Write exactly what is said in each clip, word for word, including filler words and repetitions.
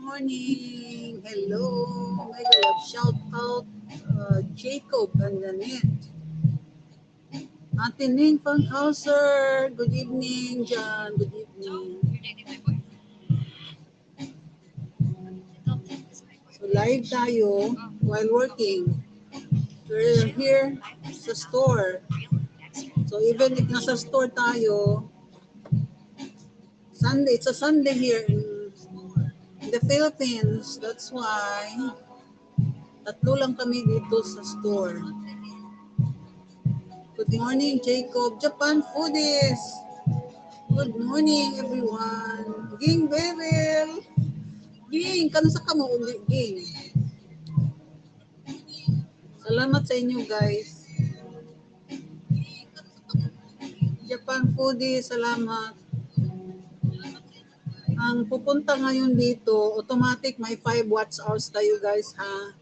Morning. Hello. Mega love shout out, uh, Jacob and Nanette. Ate Ning Fankhauser, good evening, John. Good evening. So, live tayo while working. We're here sa store. So, even if nasa store tayo, Sunday, it's a Sunday here in, in the Philippines. That's why tatlo lang kami dito sa store. Good morning, Jacob. Japan Foodies. Good morning, everyone. Ging Beryl. Ging, kansa ka mauli, Ging? Salamat sa inyo, guys. Japan Foodie, salamat. Ang pupunta ngayon dito, automatic may five watch hours tayo, guys, ha.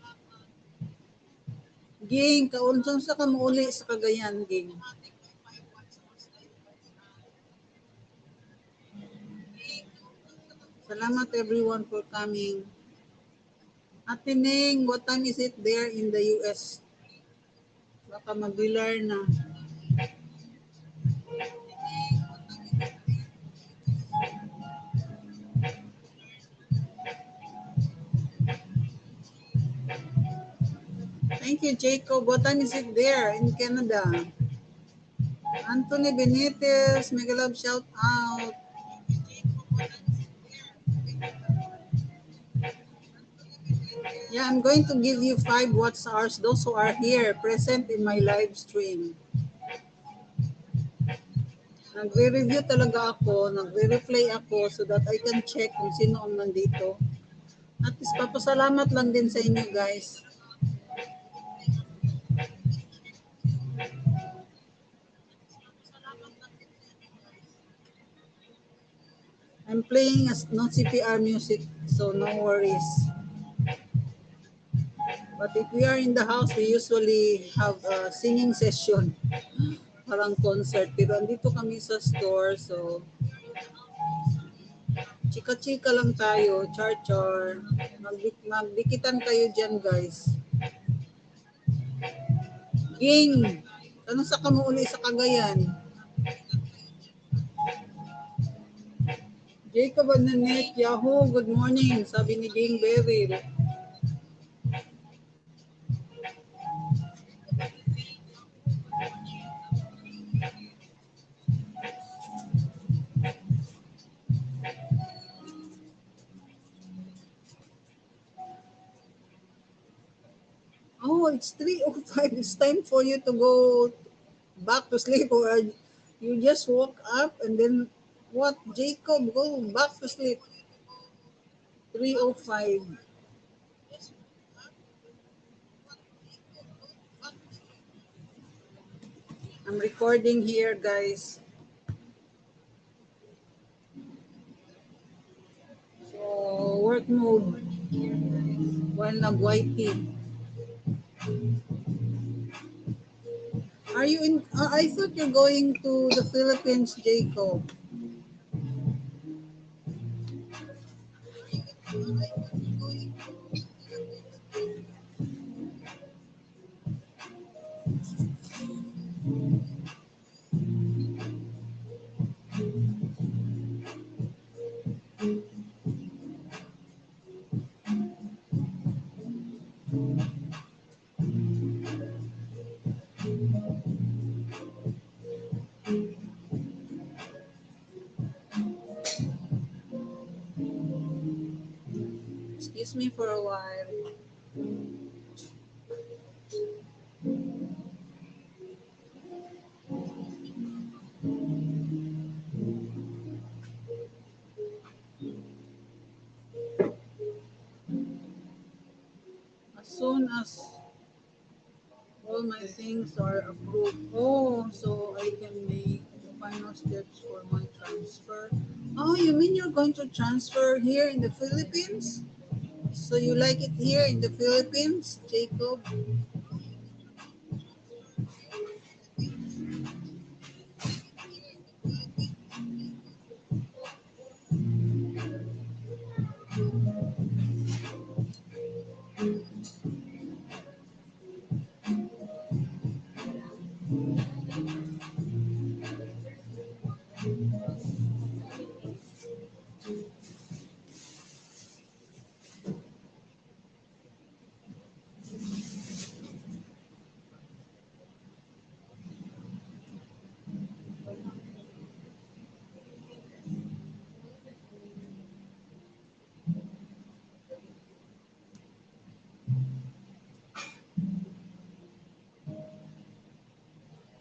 Ging, kaunsa ka mauli sa Cagayan, Ging? Salamat everyone for coming. Ate Ning, what time is it there in the U S? Baka mag-bilar na. Thank you, Jacob. What time is it there in Canada? Anthony Benitez, mega love shout out. Yeah, I'm going to give you five watch hours, those who are here present in my live stream. Nagre-review talaga ako, nagre-replay ako so that I can check kung sino ang nandito. At least, papasalamat lang din sa inyo, guys. I'm playing as no C P R music, so no worries. But if we are in the house, we usually have a singing session. Parang concert. Pero andito kami sa store, so chika-chika lang tayo, char-char. Magdi-, magdikitan kayo dyan, guys. Ging, kansa ka mauli sa Cagayan? Jacob and Nanette, Yahoo, good morning, sabi ni Ging Beryl. Oh, it's three oh five. It's time for you to go back to sleep, or you just woke up and then what? Jacob, go back to sleep. Three oh five. I'm recording here, guys. So, work mode while nag-Y T. Are you in, uh, I thought you're going to the Philippines, Jacob. Excuse me for a while. As soon as all my things are approved, oh, so I can make the final steps for my transfer. Oh, you mean you're going to transfer here in the Philippines? So you like it here in the Philippines, Jacob?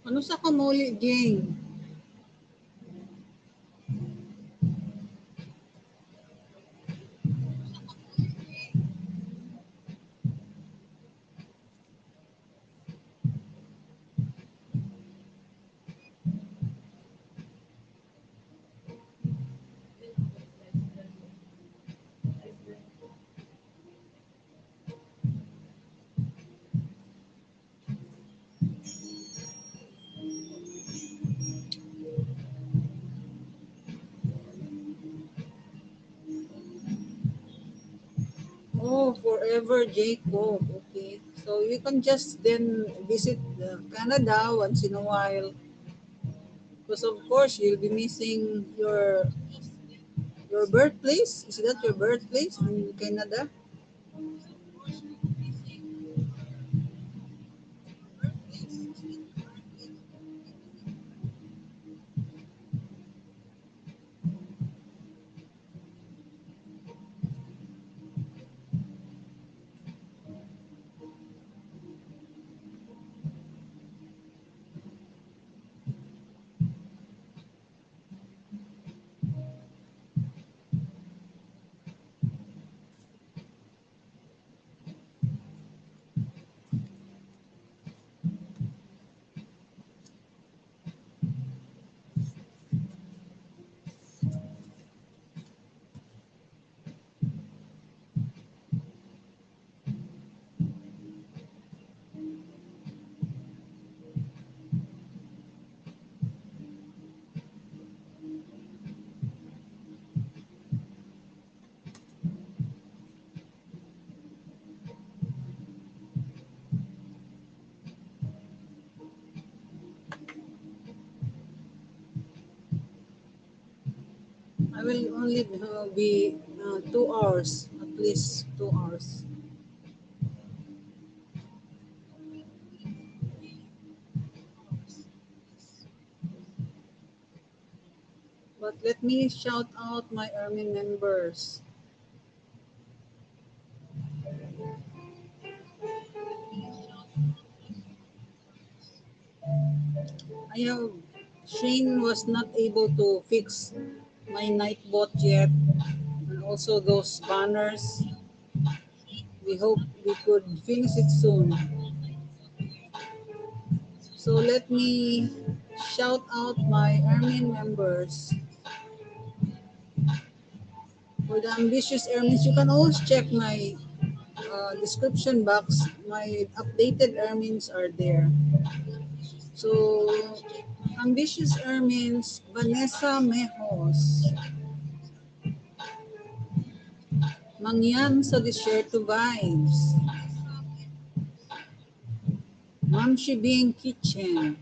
Ano sa kamuli, Jing? Oh, forever Jacob. Okay. So you can just then visit uh, Canada once in a while. Because of course, you'll be missing your your birthplace. Is that your birthplace in Canada? I will only uh, be uh, two hours, at least two hours. But let me shout out my Ermin members. I have, Shane was not able to fix my night bot yet, and also those banners. We hope we could finish it soon. So let me shout out my Ermin members. For the ambitious Ermins, you can always check my uh, description box. My updated Ermins are there. So, ambitious Ermins, Vanessa Mejos. Mangyan sa Desierto Vibes. Ma'am Shibing Kitchen.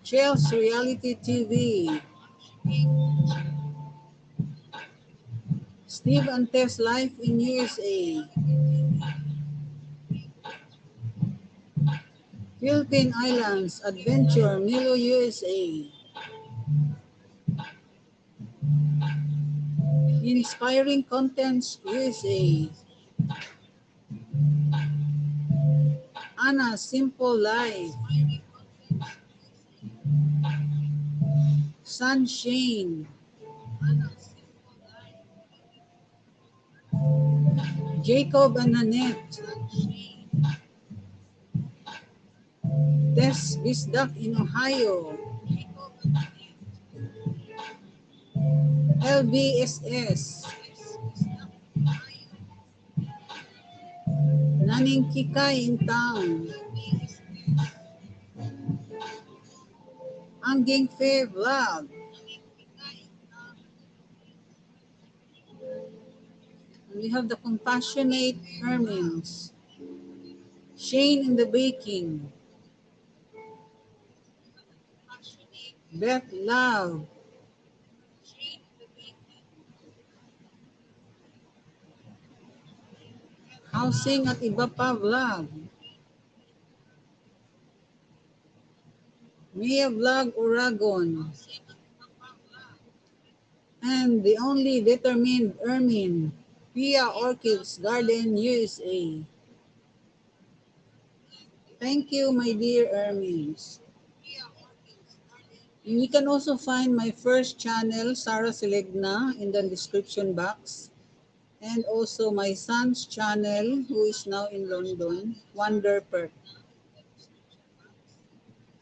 Chels Reality T V. Steve and Tess Life in U S A. Philippine Islands Adventure, Milo, U S A. Inspiring Contents U S A. Ana Simple Life. Sunshine. Jacob and Nanette. Tess Bisdak in Ohio. L B S S. Naning Kikay in town. Angging Fair Vlog. And we have the Compassionate Hermins. Shane in the Baking. Beth Love. Housing at Iba Pa Vlog. Mia Vlog Oragon. And the only determined Ermin, Pia Orchids Garden, U S A. Thank you, my dear Ermins. You can also find my first channel, Sarah Selegna, in the description box. And also my son's channel, who is now in London, Wonder Perk.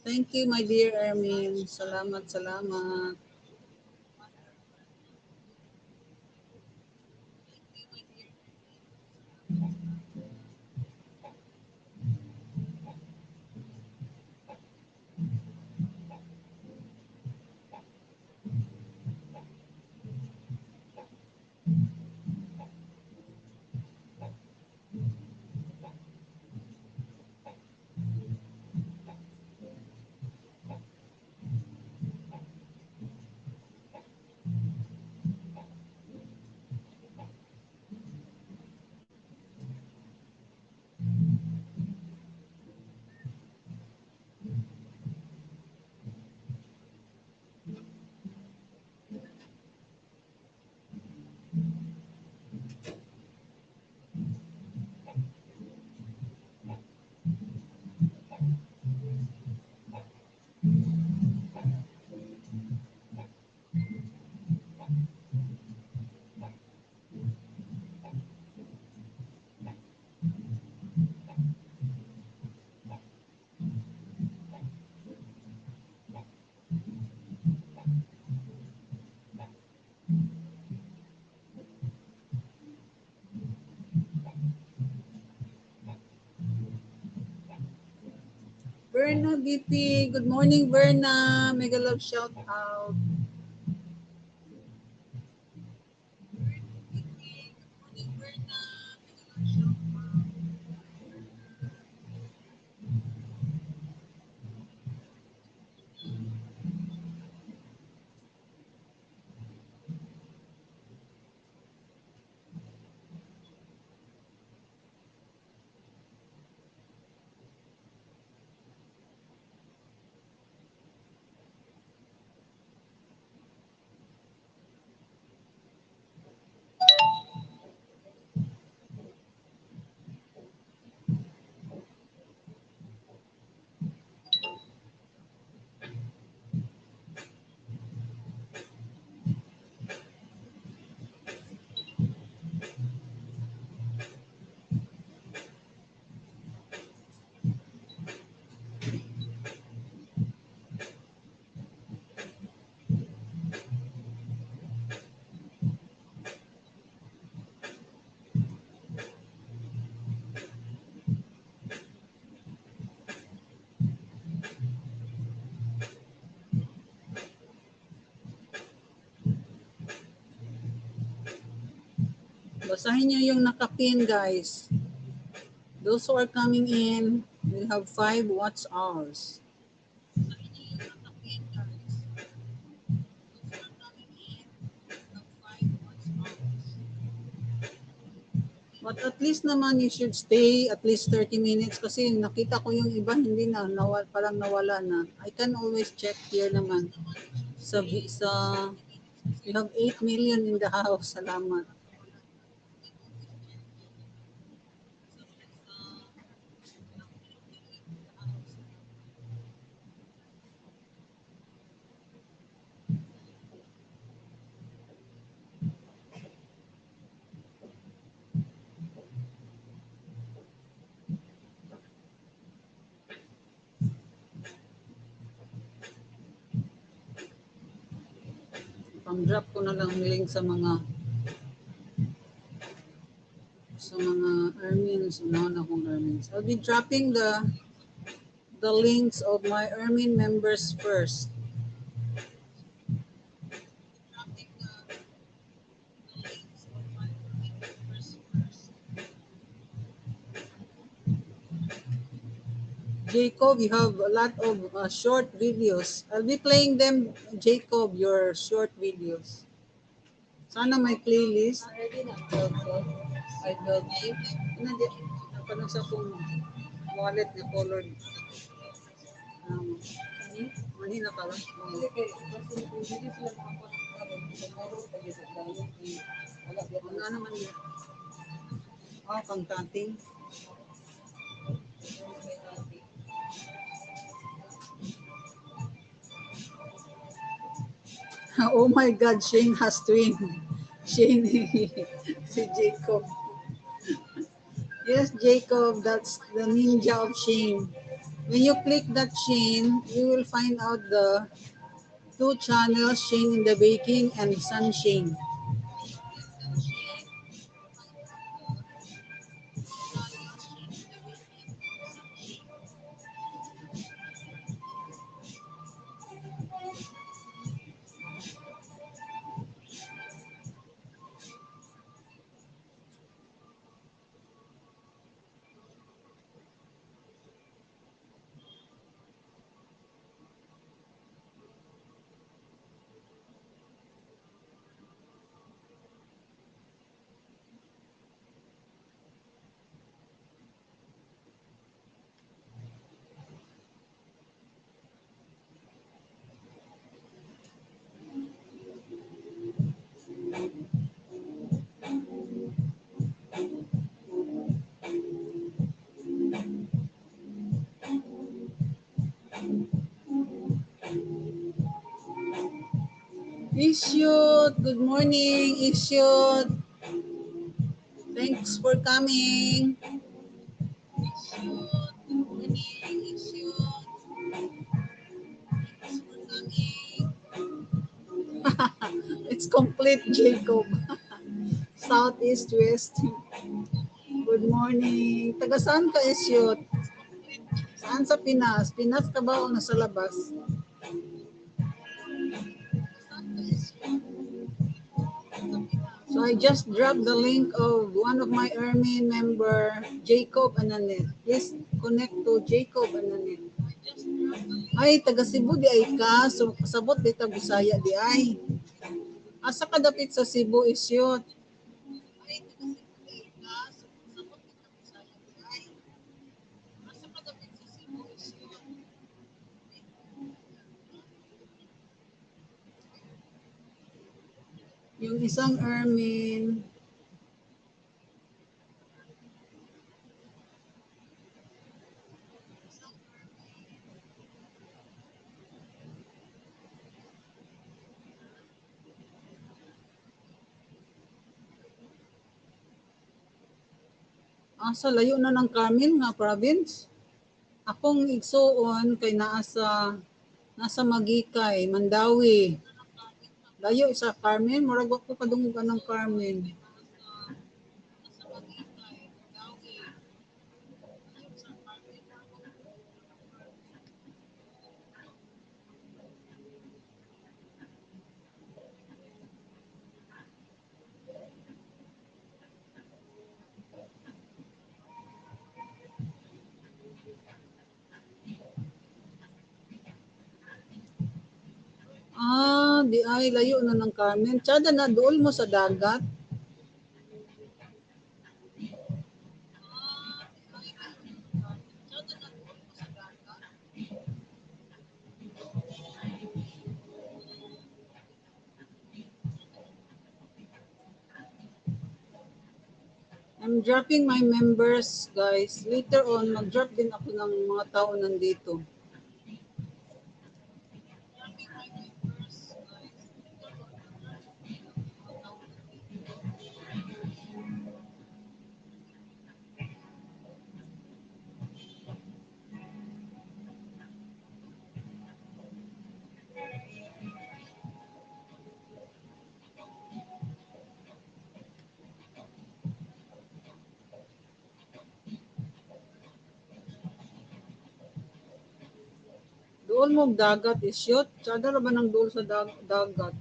Thank you, my dear Ermin. Salamat, salamat. Verna B P, good morning, Verna. Mega love shout out. Basahin niyo yung nakapin, guys. Those who are coming in will have five watch hours. But at least naman, you should stay at least thirty minutes kasi nakita ko yung iba, hindi na, nawal-, parang nawala na. I can always check here naman. Sa, sa, we have eight million in the house. Salamat. Pang-drop ko na lang link sa mga, sa mga Ermins, unahon akong Ermins. I'll be dropping the, the links of my Ermin members first. Jacob, you have a lot of, uh, short videos. I'll be playing them, Jacob, your short videos. Sana may playlist. Ay, dog. Ano di? Ano sa akong wallet na colored? Um, mali na pala. Ano naman yun? Ah, pang cutting. Oh my God, Shane has twin. Shane, si Jacob. Yes, Jacob, that's the ninja of Shane. When you click that Shane, you will find out the two channels, Shane in the Baking and Sun Shane. Isyot, good morning, Isyot. Thanks for coming. Isyot, good morning, Isyot. Thanks for coming. It's complete, Jacob. South, east, west. Good morning. Taga saan ka, Isyot? Saan sa Pinas? Pinas ka ba o nasa labas? So I just dropped the link of one of my Army member, Jacob Ananet. Please connect to Jacob Ananet. Ay, taga Cebu di ay ka. So, kasabot di ta Bisaya di ay. Asa ka dapit sa Cebu, Isyot? Yung isang Ermin. Asa layo na ng Carmen nga province? Akong igsoon kay naa sa, nasa Magikay, Mandawi. Layo sa Carmen, murag wa ko kadungog anang Carmen. Ah, di ay, layo na ng Carmen. Tsada na, duol mo sa dagat. I'm dropping my members, guys. Later on, mag-drop din ako ng mga tao nandito. Duol mo dagat, Isyot. Tsada ra ba nang duol sa dag-, dagat?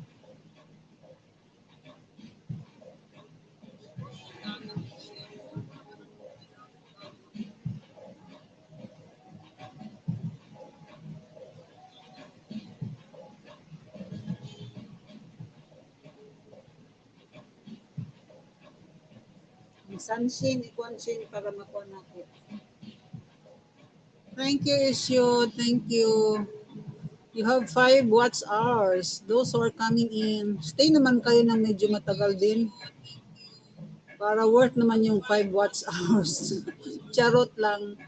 Ang Sanshin, ikuan Shin para makuha natin. Thank you, Isyo. Thank you. You have five watch hours. Those who are coming in, stay naman kayo ng medyo matagal din. Para worth naman yung five watch hours. Charot lang.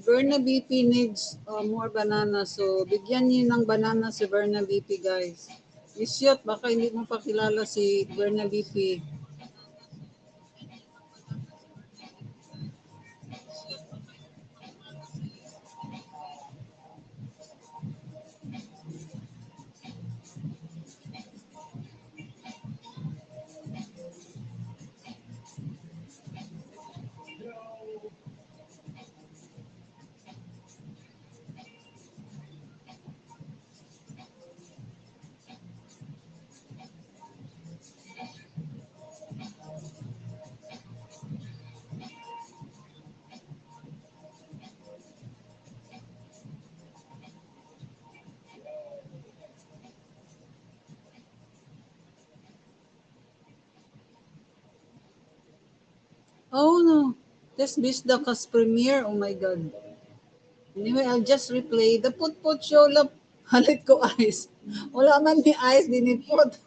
Berna B P needs uh, more banana. So, bigyan niyo ng banana si Berna B P, guys. Isyot, baka hindi mo pakilala si Berna B P. Oh no. Test Bisdak has premiere. Oh my God. Anyway, I'll just replay. The Putput Show, lap, halit ko ice. Wala man ni ice, dinipot.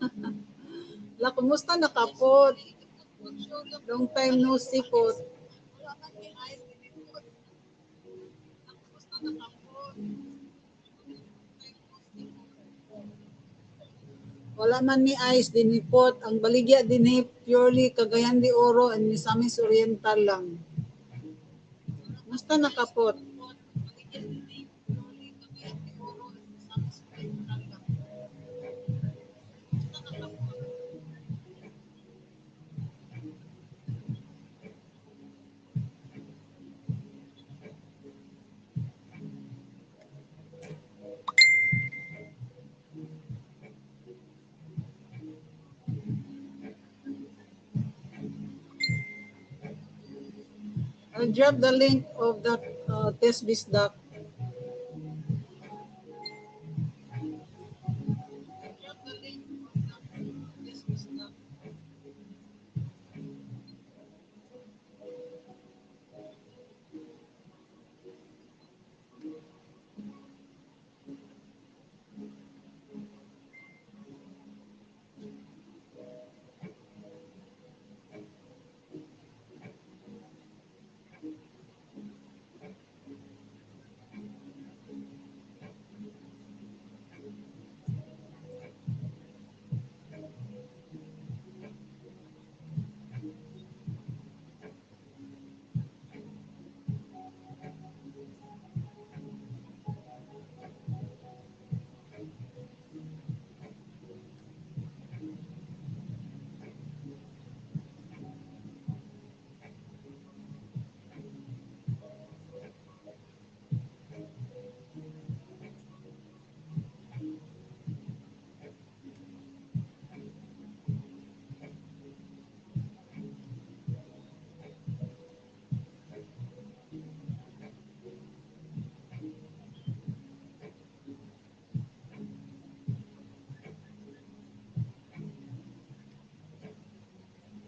La, kumusta nakapot? Long time no see, pot. Wala man ni ice, dinipot. Ang baligya dinhi, purely Cagayan de Oro and Misamis Oriental lang. Basta nakapot. I'll drop the link of that uh, test Bisdak.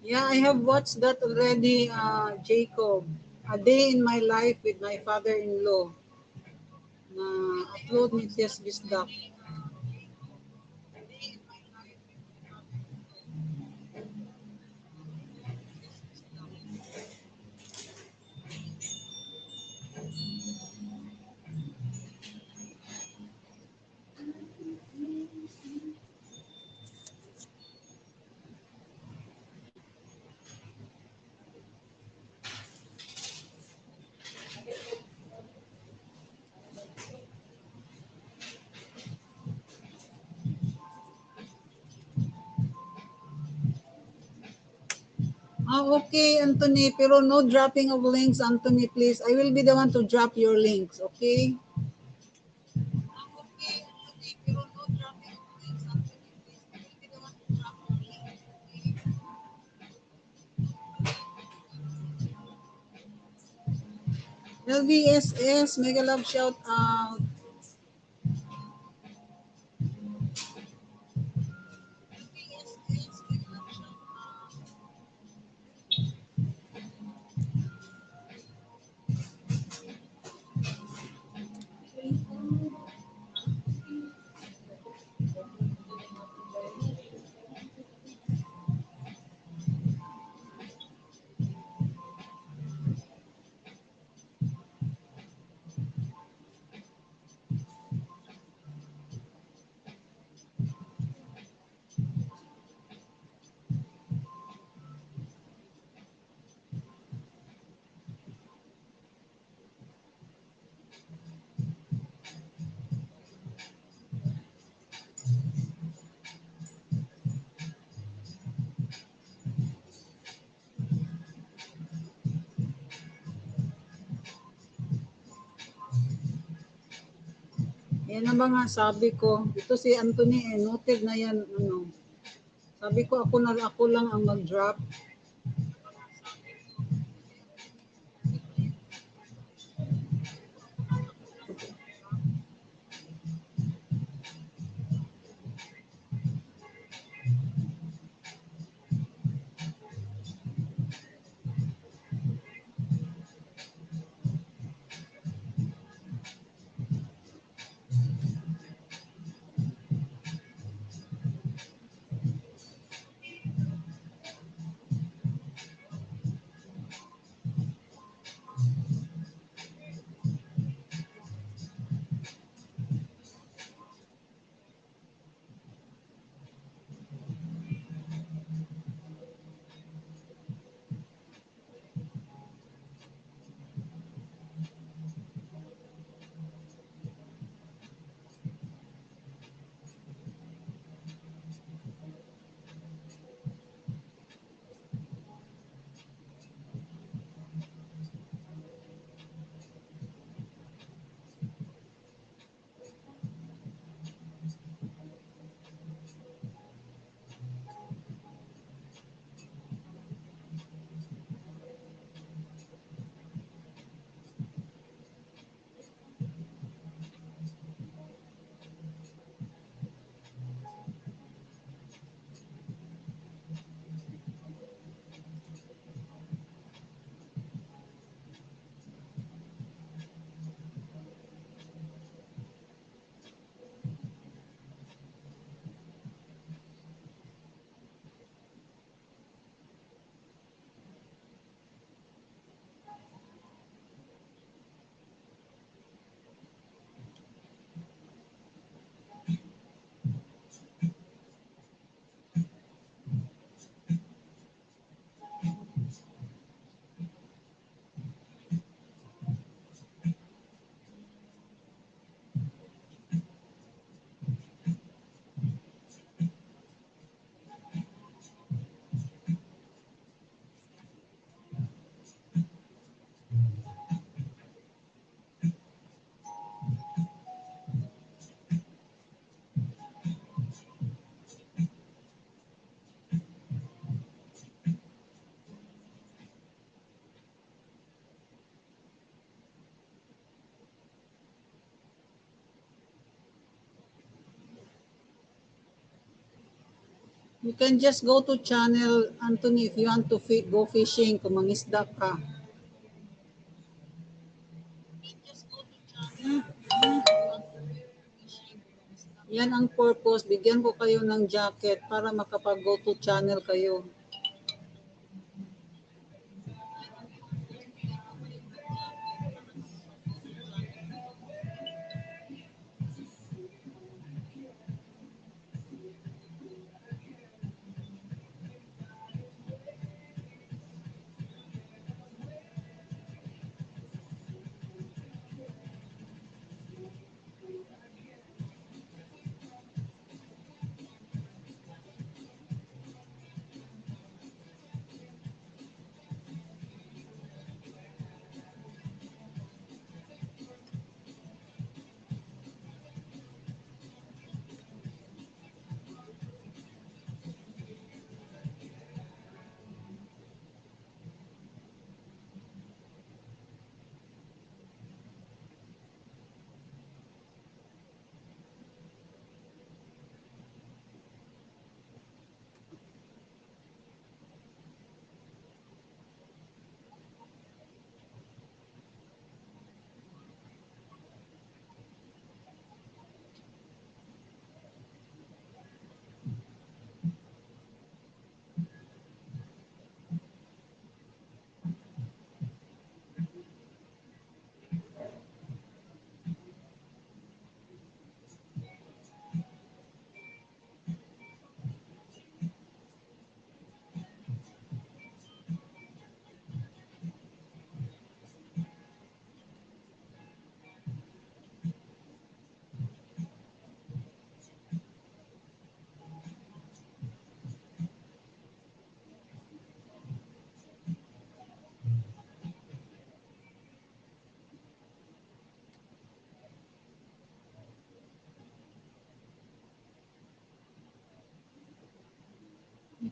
Yeah, I have watched that already, uh, Jacob. A Day in My Life with My Father-in-Law. Na-upload ni Tess Bisdak. Ah, okay, Anthony, pero no dropping of links, Anthony, please. I will be the one to drop your links, okay? L V S S, mega love shout out. Yan ang mga sabi ko. Ito si Anthony, eh, noted na yan. Ano. Sabi ko, ako na ako lang ang mag-drop. You can just go to channel, Anthony, if you want to fi-, go fishing, kung mangisda ka. Yan ang purpose. Bigyan ko kayo ng jacket para makapag-go to channel kayo.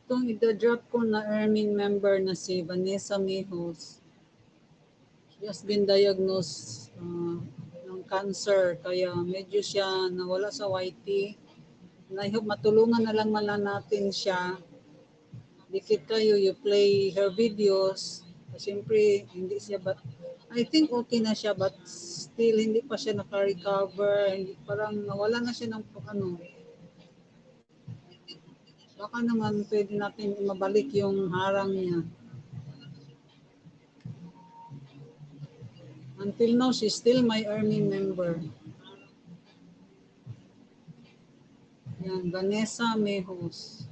Itong idadrop ko na Ermin member na si Vanessa Mejos, she has been diagnosed, ah, ng cancer, kaya medyo siya nawala sa Y T. And I hope matulungan na lang man lang natin siya. Dikit kayo, you play her videos. Siyempre, hindi siya, but I think okay na siya, but still, hindi pa siya nakarecover. Hindi, parang nawala na siya ng, ano, baka naman pwede natin mabalik yung harang niya. Until now, she's still my Ermin member. Yan, Vanessa Mejos.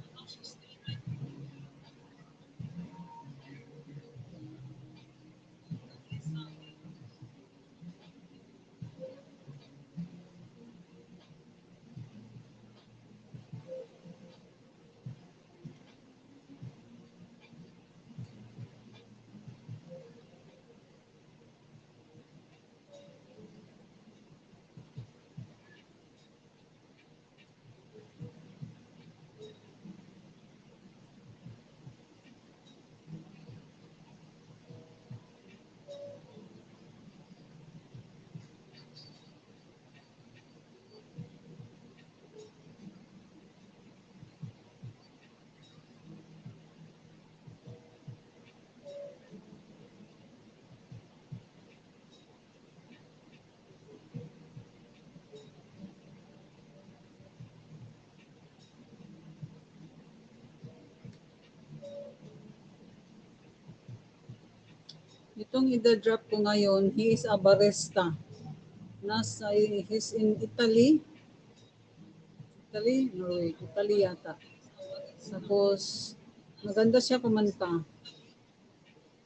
Itong idadrop ko ngayon, he is a barista. Nasa, he's in Italy. Italy? Norway. Italy yata. Tapos, maganda siya kumanta.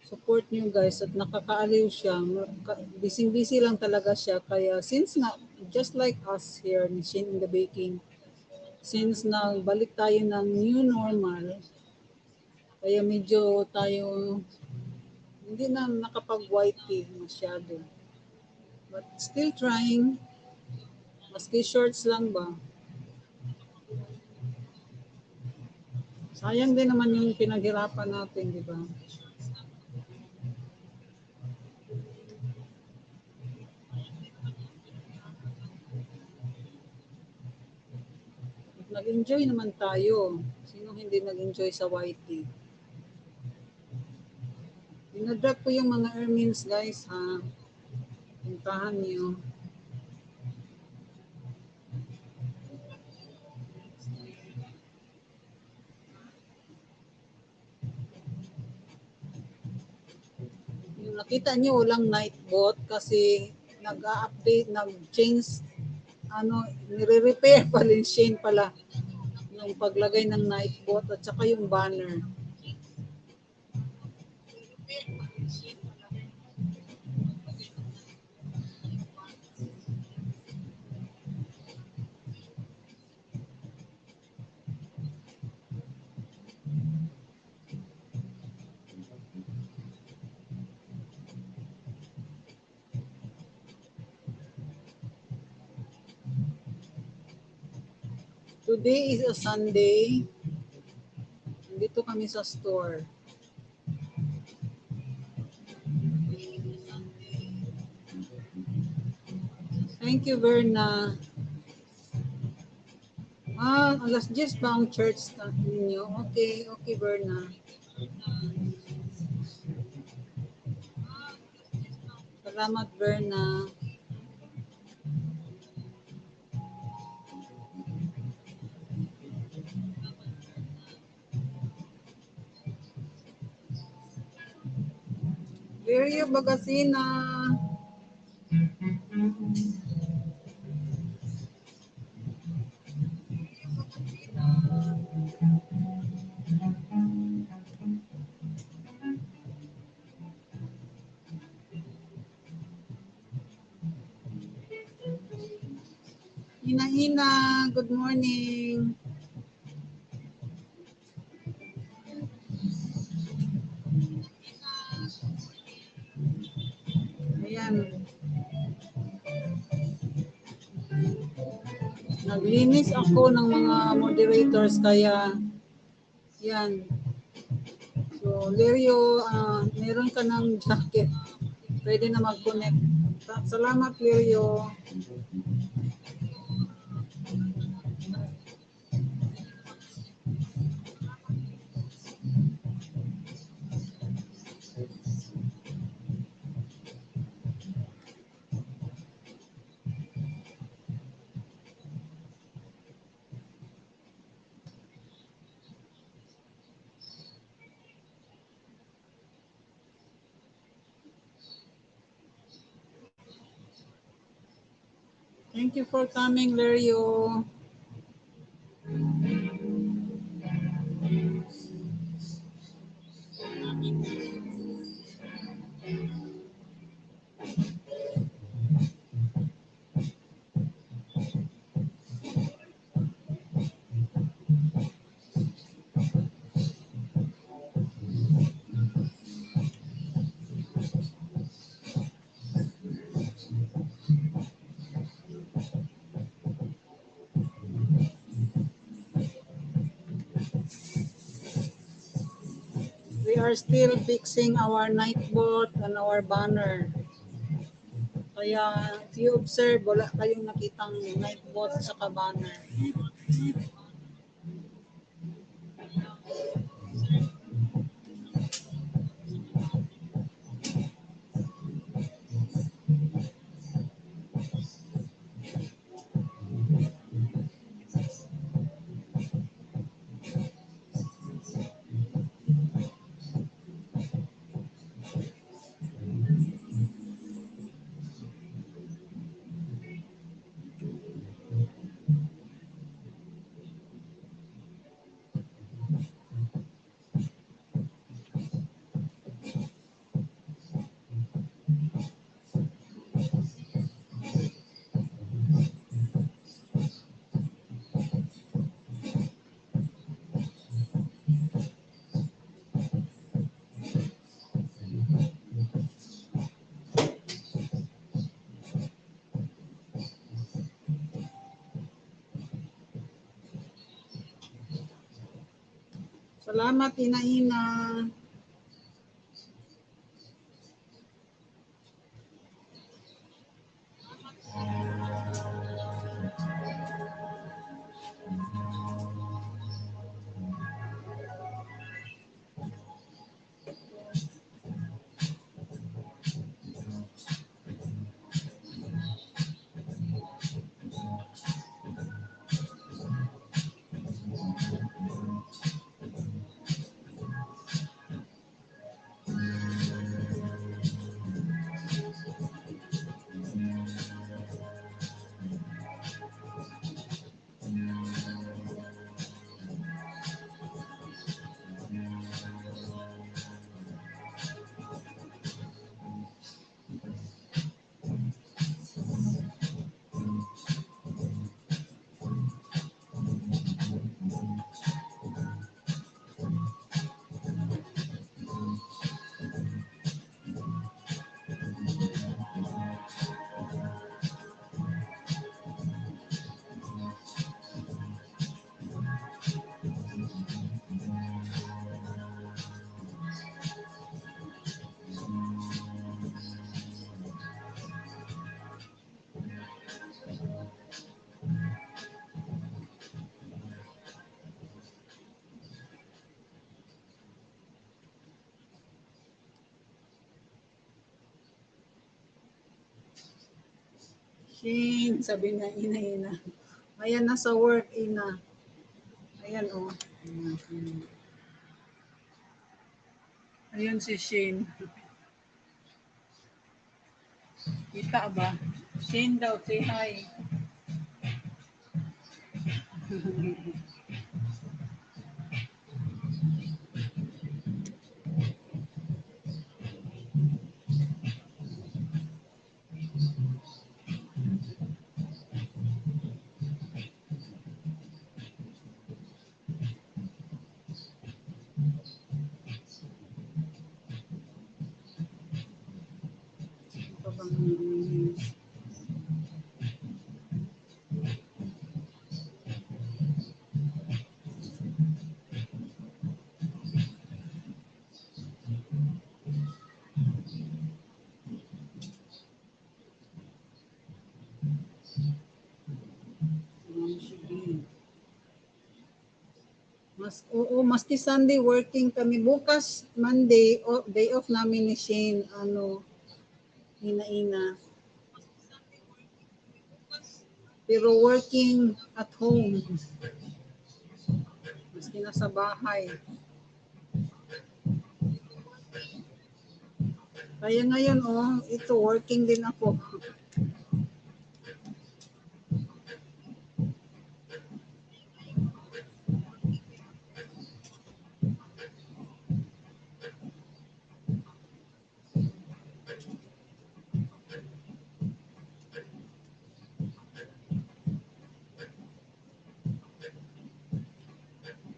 Support niyo, guys, at nakakaaliw siya. Ka-, busy-busy lang talaga siya. Kaya since nga, just like us here ni Shane in the Baking, since nagbalik tayo ng new normal, kaya medyo tayo hindi na nakapag-Y T masyado. But still trying. Maski shorts lang ba? Sayang din naman yung pinaghirapan natin, di ba? Nag-enjoy naman tayo. Sino hindi nag-enjoy sa Y T? Dinadrop ko yung mga Ermins, guys, ha. Puntahan niyo. Yung nakita niyo, walang night bot kasi nag-a-update, nag-change, ano, nire-repair pala yung Shane pala. Yung paglagay ng night bot at saka yung banner. Today is a Sunday. Nandito kami sa store. Thank you, Verna. Ah, alas diyes pa ang church na ninyo. Okay, okay, Verna. Salamat, Verna. Lirio Bagasina. Hina-hina, good morning. Ayan. Naglinis ako ng mga moderators, kaya Yan. So, Lirio, ah, meron ka ng jacket. Pwede na mag-connect. Sa- Salamat, Lirio. Thank you for coming, Lerio. We are still fixing our night boat and our banner. Kaya, if you observe, wala kayong nakitang night boat saka banner. Salamat, Ina-ina. Shane, sabi niya, "Ina, ina." Ayan, nasa work, ina. Ayan, oh. Ayan si Shane. Kita ba? Shane daw, say hi. Mas, oo, maski Sunday working kami. Bukas, Monday, o, day off namin ni Shane, ano, ina-ina. Pero working at home. Maski nasa bahay. Kaya ngayon, oh, ito, working din ako.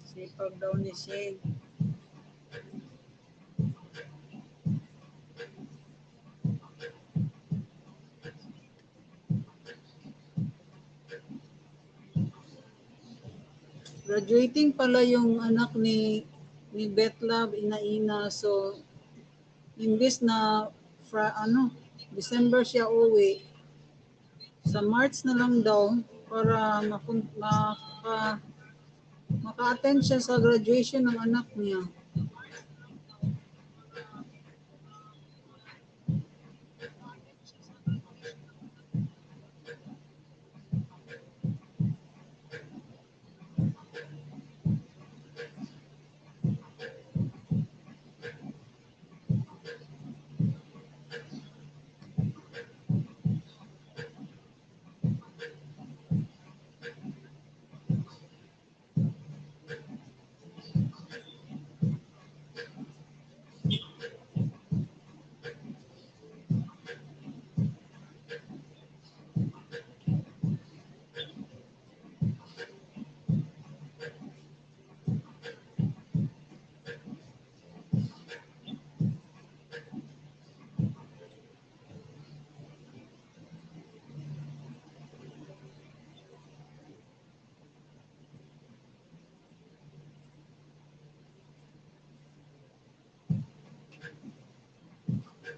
Sipag daw ni Shane. Graduating pala yung anak ni, ni Betlab, ina-ina. So, imbis na fra-, ano, December siya uwi, sa March na lang daw para makun-, maka-, maka-attend siya sa graduation ng anak niya.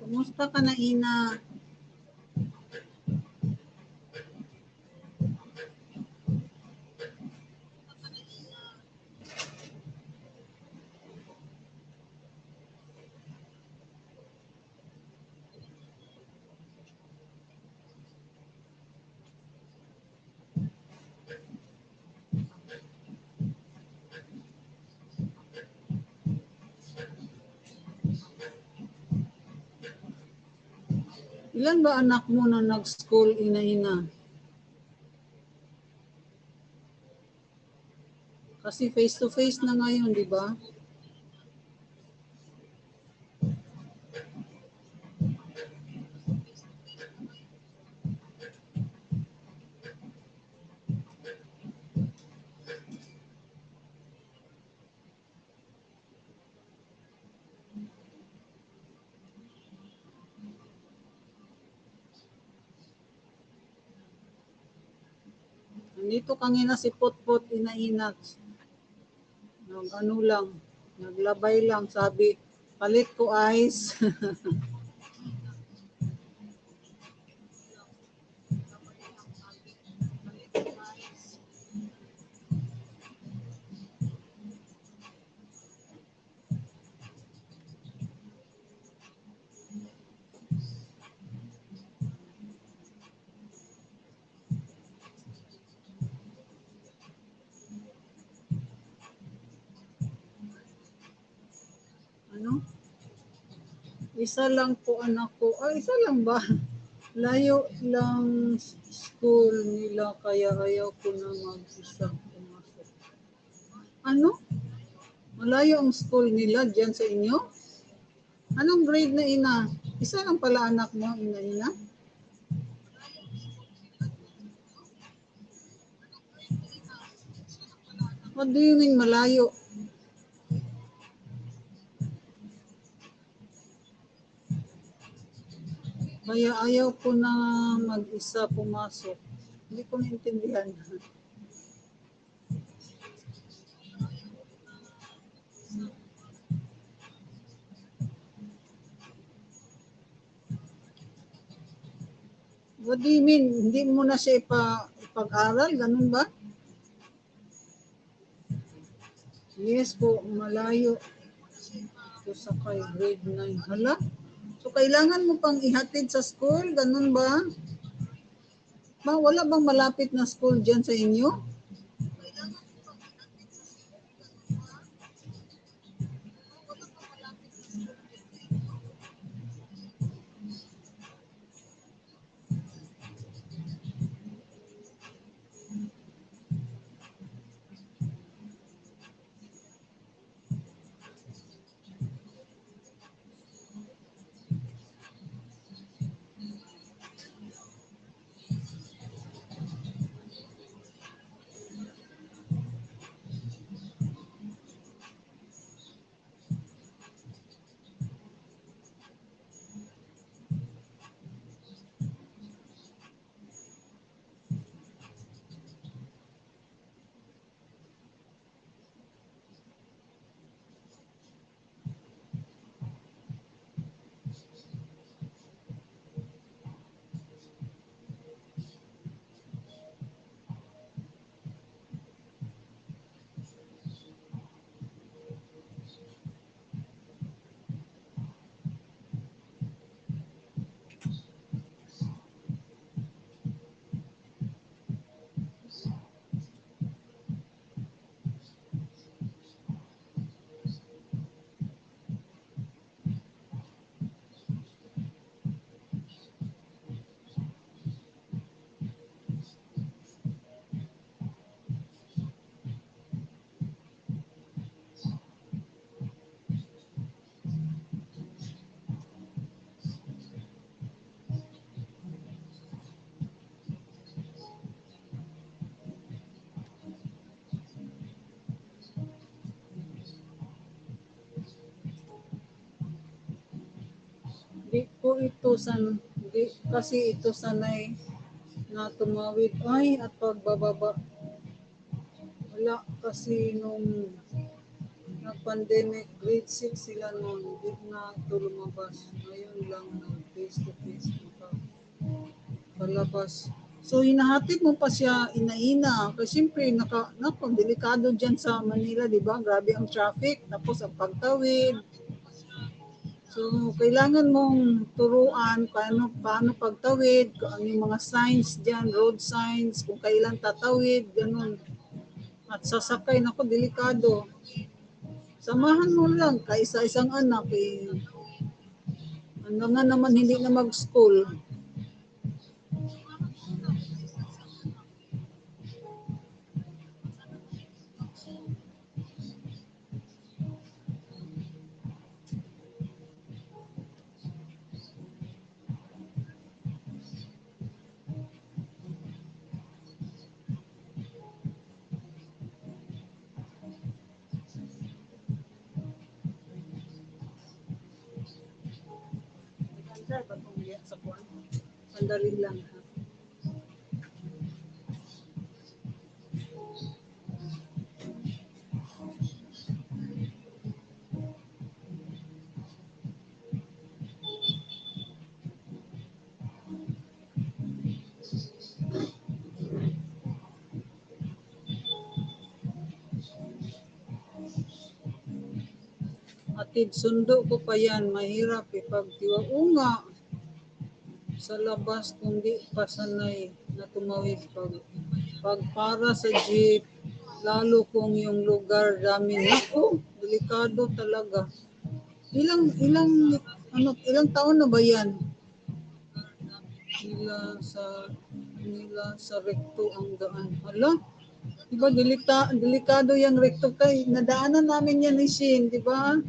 Kumusta ka na, ina? Ilan ba anak mo na nag-school, ina-ina? Kasi face to face na ngayon, di ba? Nandito kangina si Potpot, ina-ina. Nag-ano lang, naglabay lang, sabi, "Palit ko ice." Ano? Isa lang po anak ko. Ah, isa lang ba? Layo lang s-, school nila, kaya ayaw ko na mag-isa pumasok. Ano? Malayo ang school nila diyan sa inyo? Anong grade na, ina? Isa lang pala anak mo, ina, ina? What do you mean, malayo? Kaya ayaw ko na mag-isa pumasok. Hindi ko naintindihan. What do you mean? Hindi mo na siya ipa-, ipag-aral? Ganun ba? Yes po, malayo. So, sa kay grade nine. Hala? So, kailangan mo pang ihatid sa school? Ganun ba? Ma, wala bang malapit na school dyan sa inyo? Di po ito san-, di kasi ito sanay na tumawid. Ay, at pagbababa. Wala kasi nung nag-pandemic, grade six sila nun. Di na ito lumabas. Ngayon lang nag face to face na palabas. So, hinahatid mo pa siya, ina-ina. Kasi siyempre, naka, nako, delikado dyan sa Manila, di ba? Grabe ang traffic. Tapos, ang pagtawid. So, kailangan mong turuan paano, paano pagtawid, kung ano yung mga signs dyan, road signs, kung kailan tatawid, ganun. At sasakay, nako, delikado. Samahan mo lang, kaisa-isang anak, eh. Hanggang nga naman hindi na mag-school. Sandali lang, ha? Atid sundo ko pa yan, mahirap ipagtiwa. Oo nga, sa labas, kung di pa sanay na tumawid pag, pag para sa jeep, lalo kung yung lugar, dami. Naku, delikado talaga. Ilang, ilang, ano, ilang taon na ba yan? Nila sa, nila sa recto ang daan. Hala, di ba, delika-, delikado yung recto kay nadaanan namin yan ni Shin, di ba?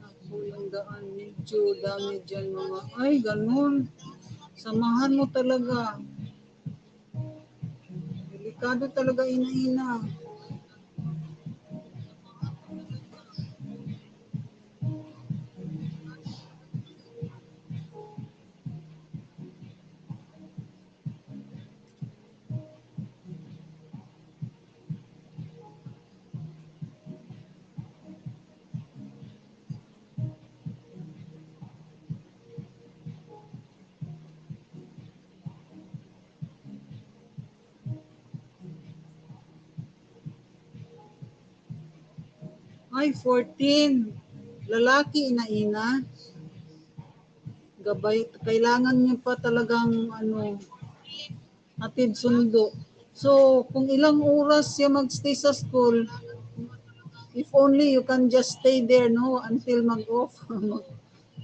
Ako yung daan, medyo dami dyan mga, ay, ganun. Samahan mo talaga. Delikado talaga, ina-ina. Ay, fourteen. Lalaki, ina-ina. Gabay, kailangan niya pa talagang, ano, hatid sundo. So, kung ilang oras siya magstay sa school, if only you can just stay there, no, until mag-off.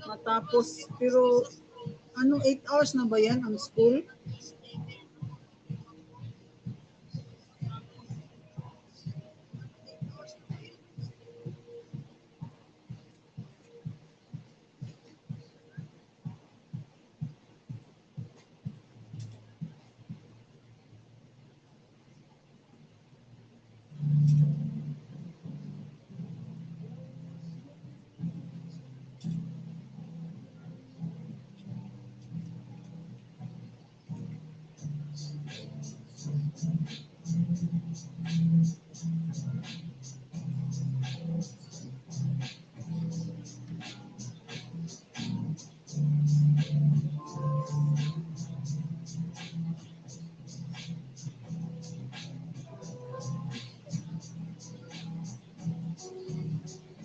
Matapos, pero, ano, eight hours na ba yan ang school?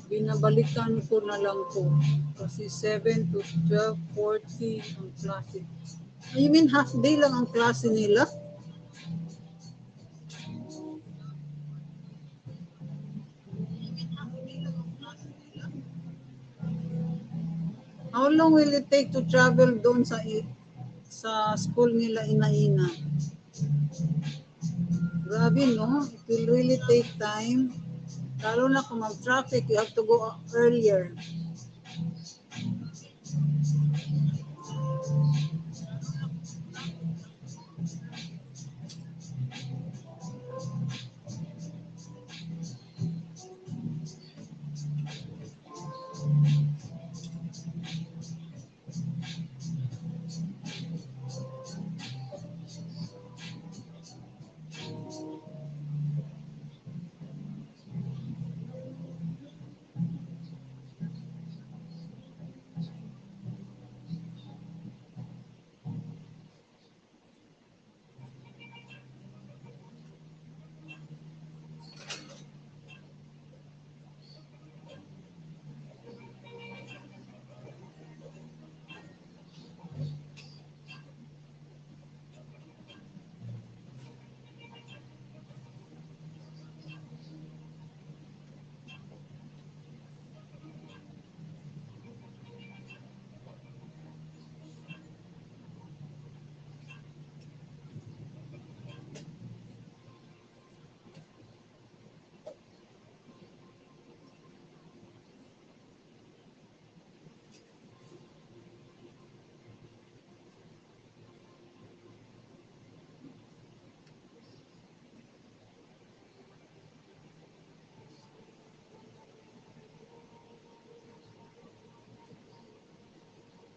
Binabalikan ko na lang po. Kasi seven to twelve forty ang klase. You mean half day lang ang klase nila? How long will it take to travel doon sa i-, sa school nila, ina-ina? Grabe, no? It will really take time. Lalo na kung mag-traffic, you have to go earlier.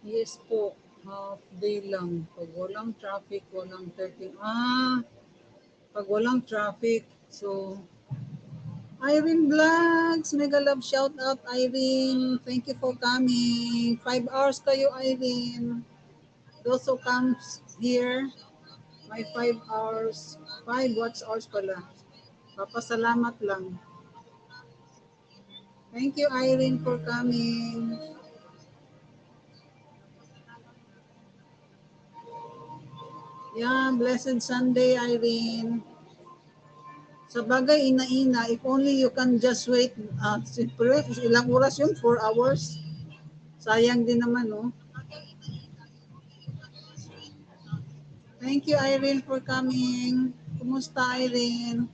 Yes po, half day lang. Pag walang traffic, walang thirteen. Ah, pag walang traffic. So, Irene Vlogs, mega love shout out, Irene. Thank you for coming. Five hours kayo, Irene. Those who comes here, may five hours, five watch hours pala. Papasalamat lang. Thank you, Irene, for coming. Yeah, blessed Sunday, Irene. Sa bagay, ina-ina, if only you can just wait, ah, siyempre, ilang oras yun? Four hours? Sayang din naman, no? Thank you, Irene, for coming. Kumusta, Irene?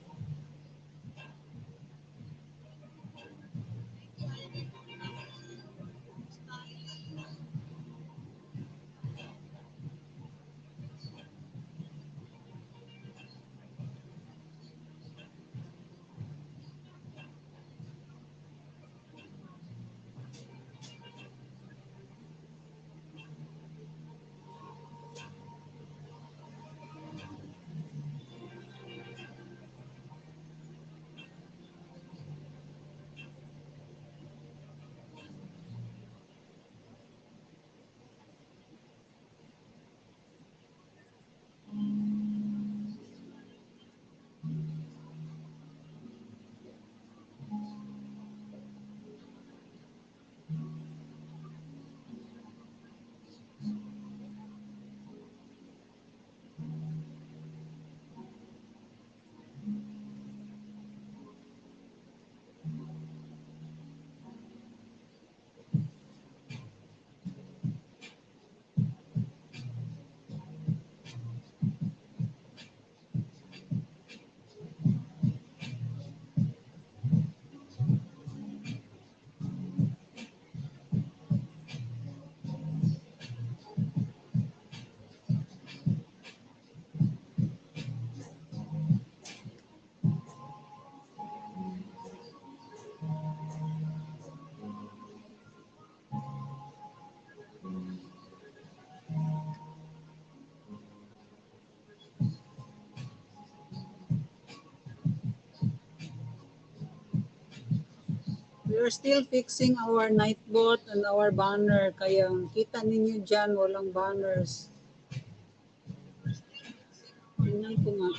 We're still fixing our night bot and our banner. Kaya kita ninyo dyan, walang banners. Tingnan ko nga.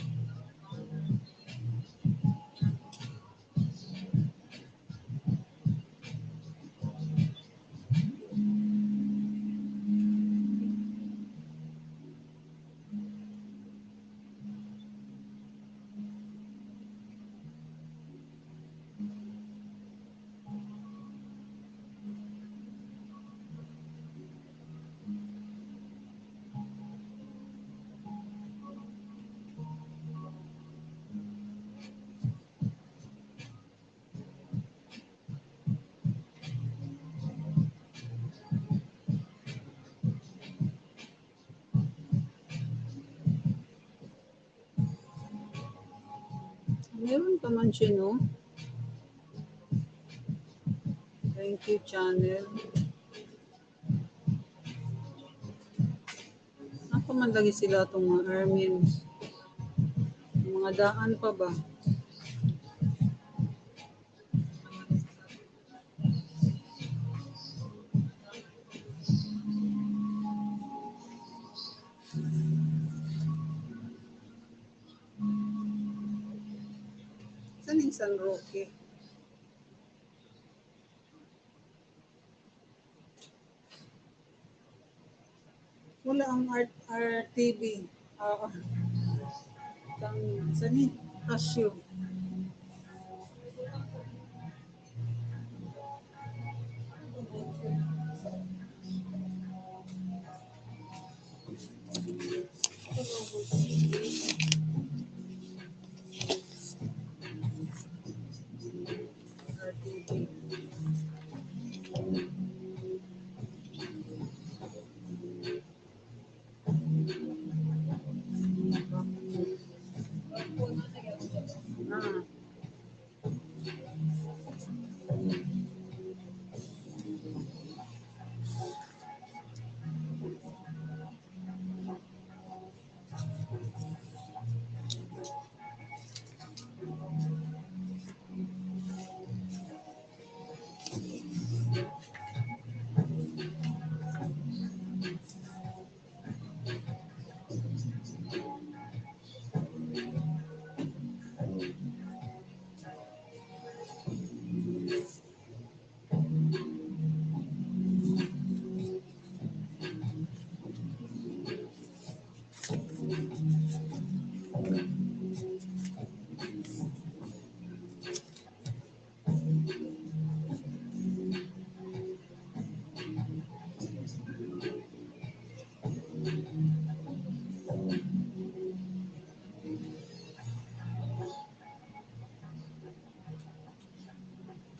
Meron pa man siya, no? Thank you, channel. Ako man lagi sila itong mga Armin. Mga daan pa ba? Saan yung San Roque? Wala ang R-, R T V. Oo. Ang, saan eh? Casio.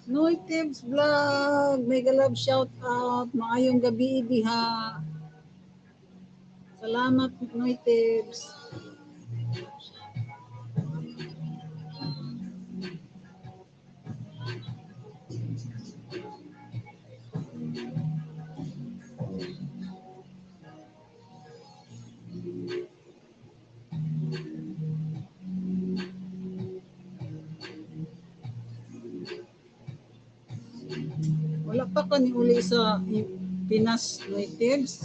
Noy Tibbs Vlog, mega love shout out. Maayong gabi diha. Salamat, Noy Tibbs. Wala pa ka niuli sa Pinas, Noy Tibbs?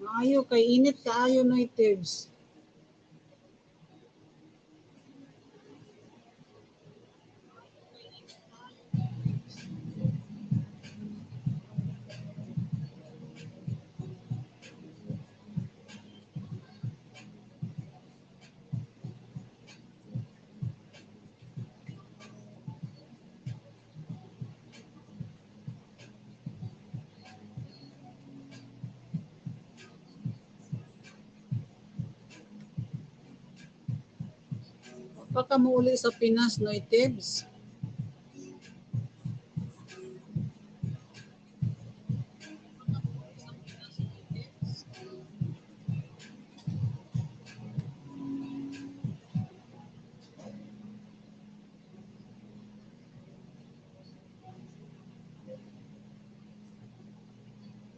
Maayo kay init kaayo, Noy Tibbs. Baka muuli sa Pinas, no, Itibs?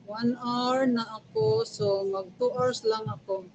One hour na ako, so mag two hours lang ako.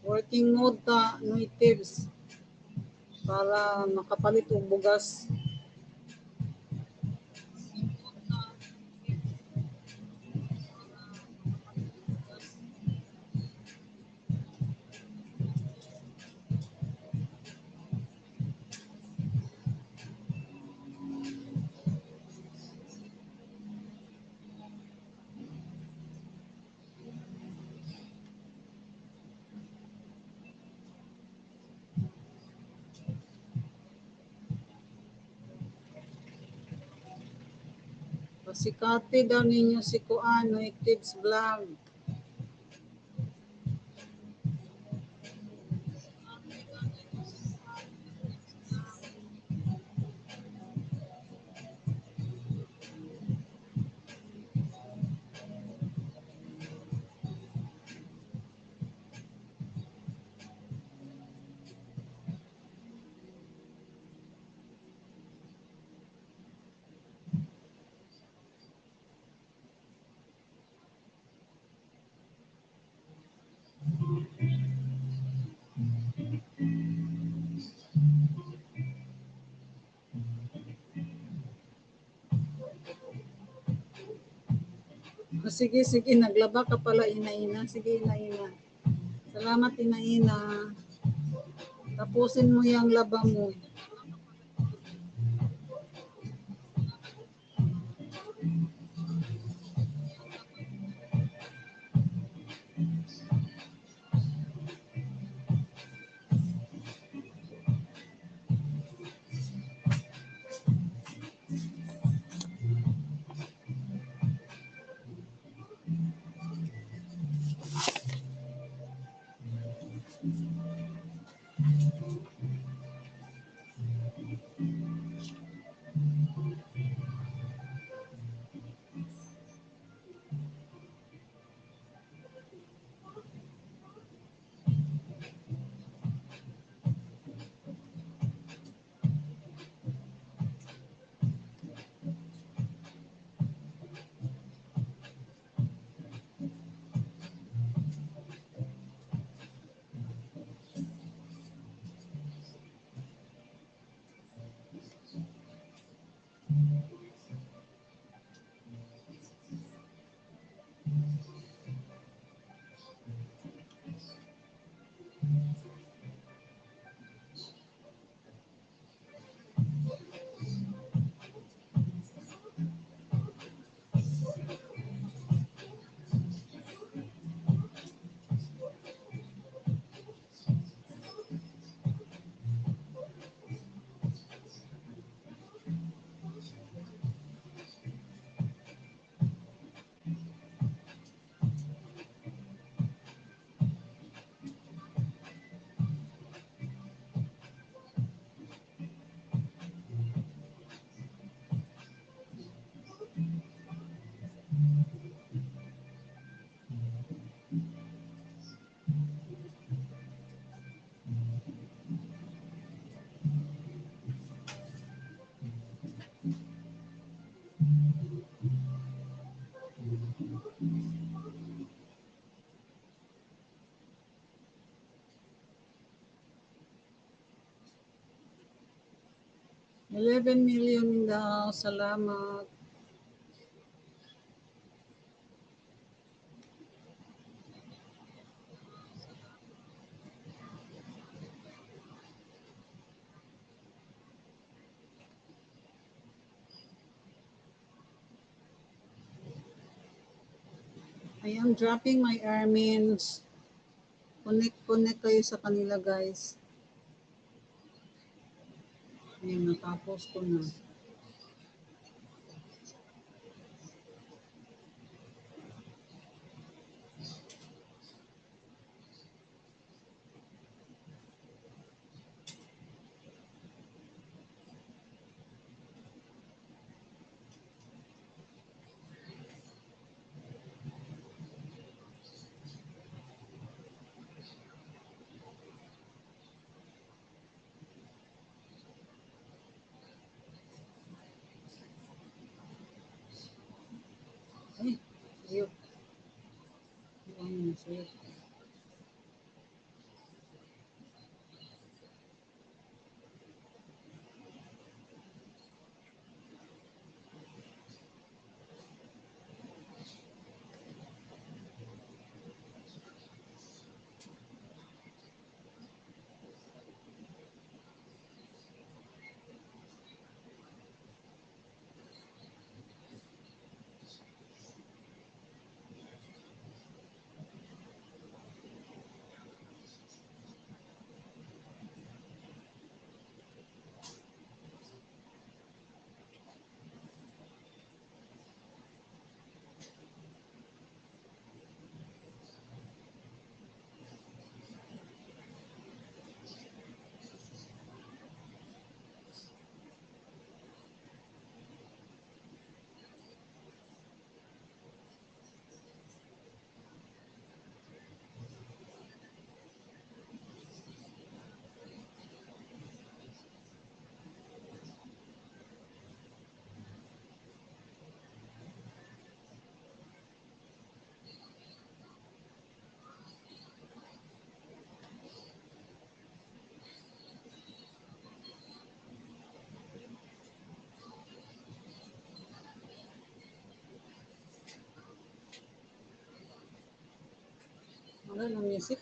Working mode ta, no, Itibs, para makapalit og bugas. Pasikati daw ninyo si kuan, no, Itibs Vlog. Ah, sige, sige, naglaba ka pala, Ina-ina. Sige, Ina-ina. Salamat, Ina-ina. Tapusin mo yung laba mo. Eleven million in the house. Salamat. I am dropping my Armins. Connect, connect kayo sa kanila, guys. Ayan, natapos ko na. Ay, ayun. Ayun, sir. Wala nang music.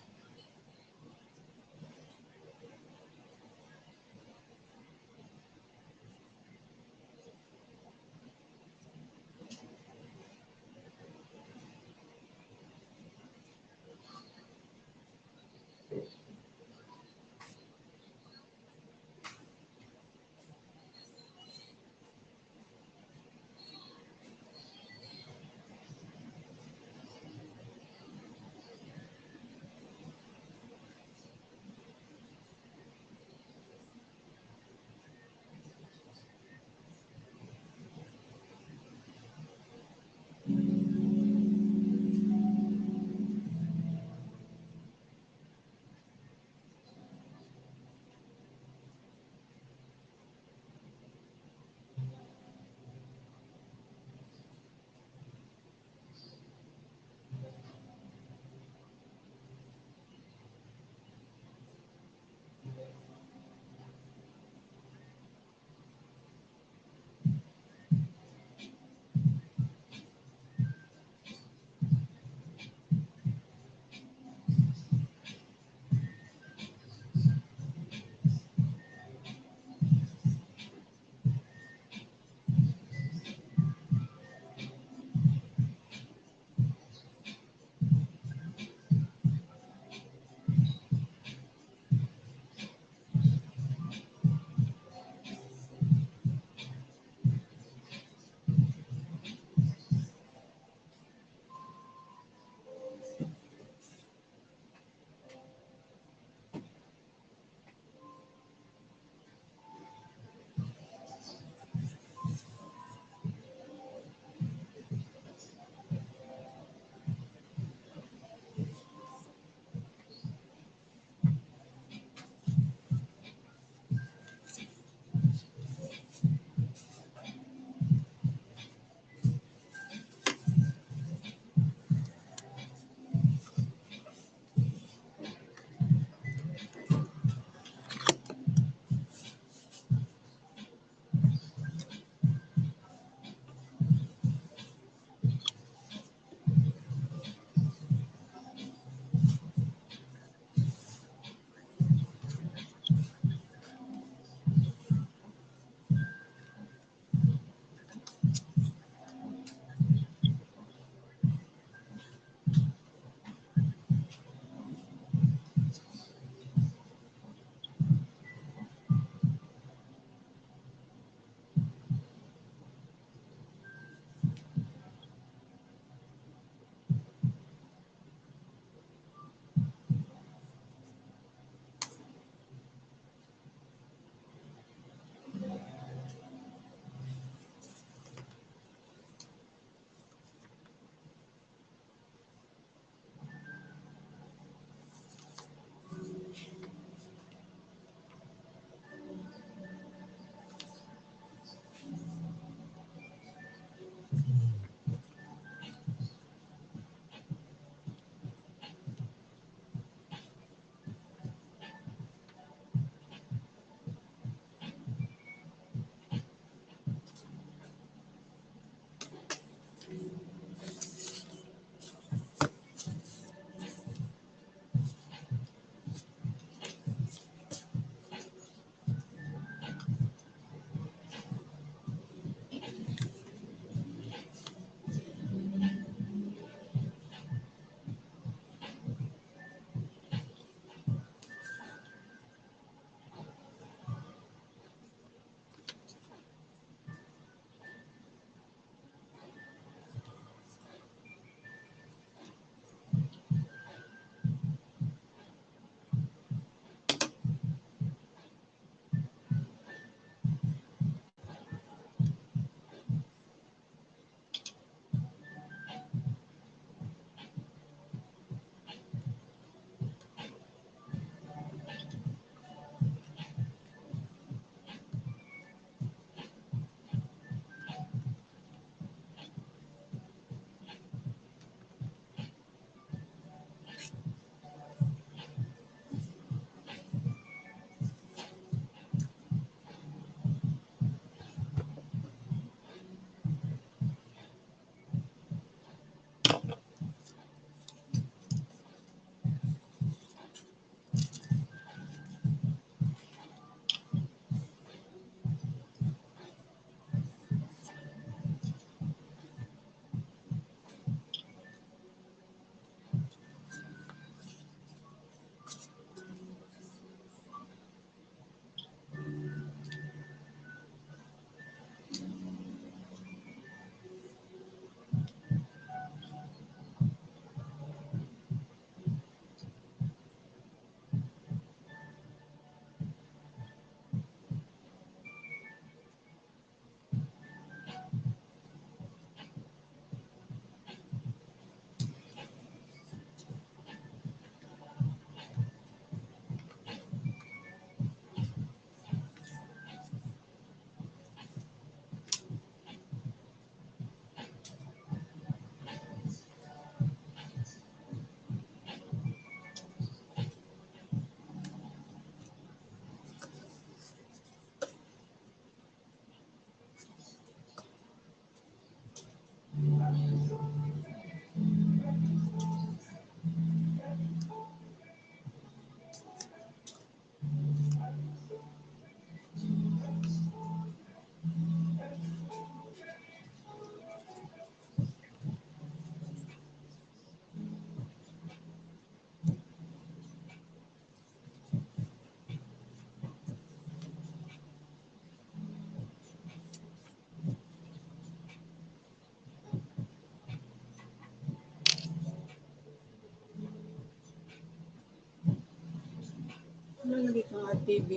T V.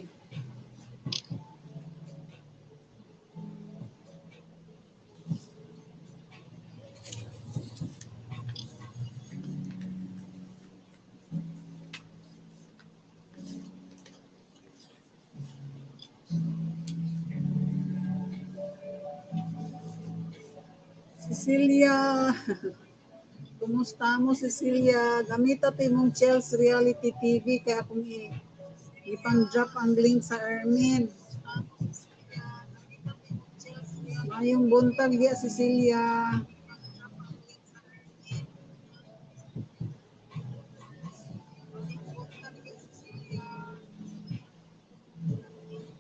Cecilia, kumusta mo, Cecilia? Gamita ti mong Chels Reality T V kaya akong i-, ipang-drop ang link sa Ermin. Mayong buntag diya, Cecilia.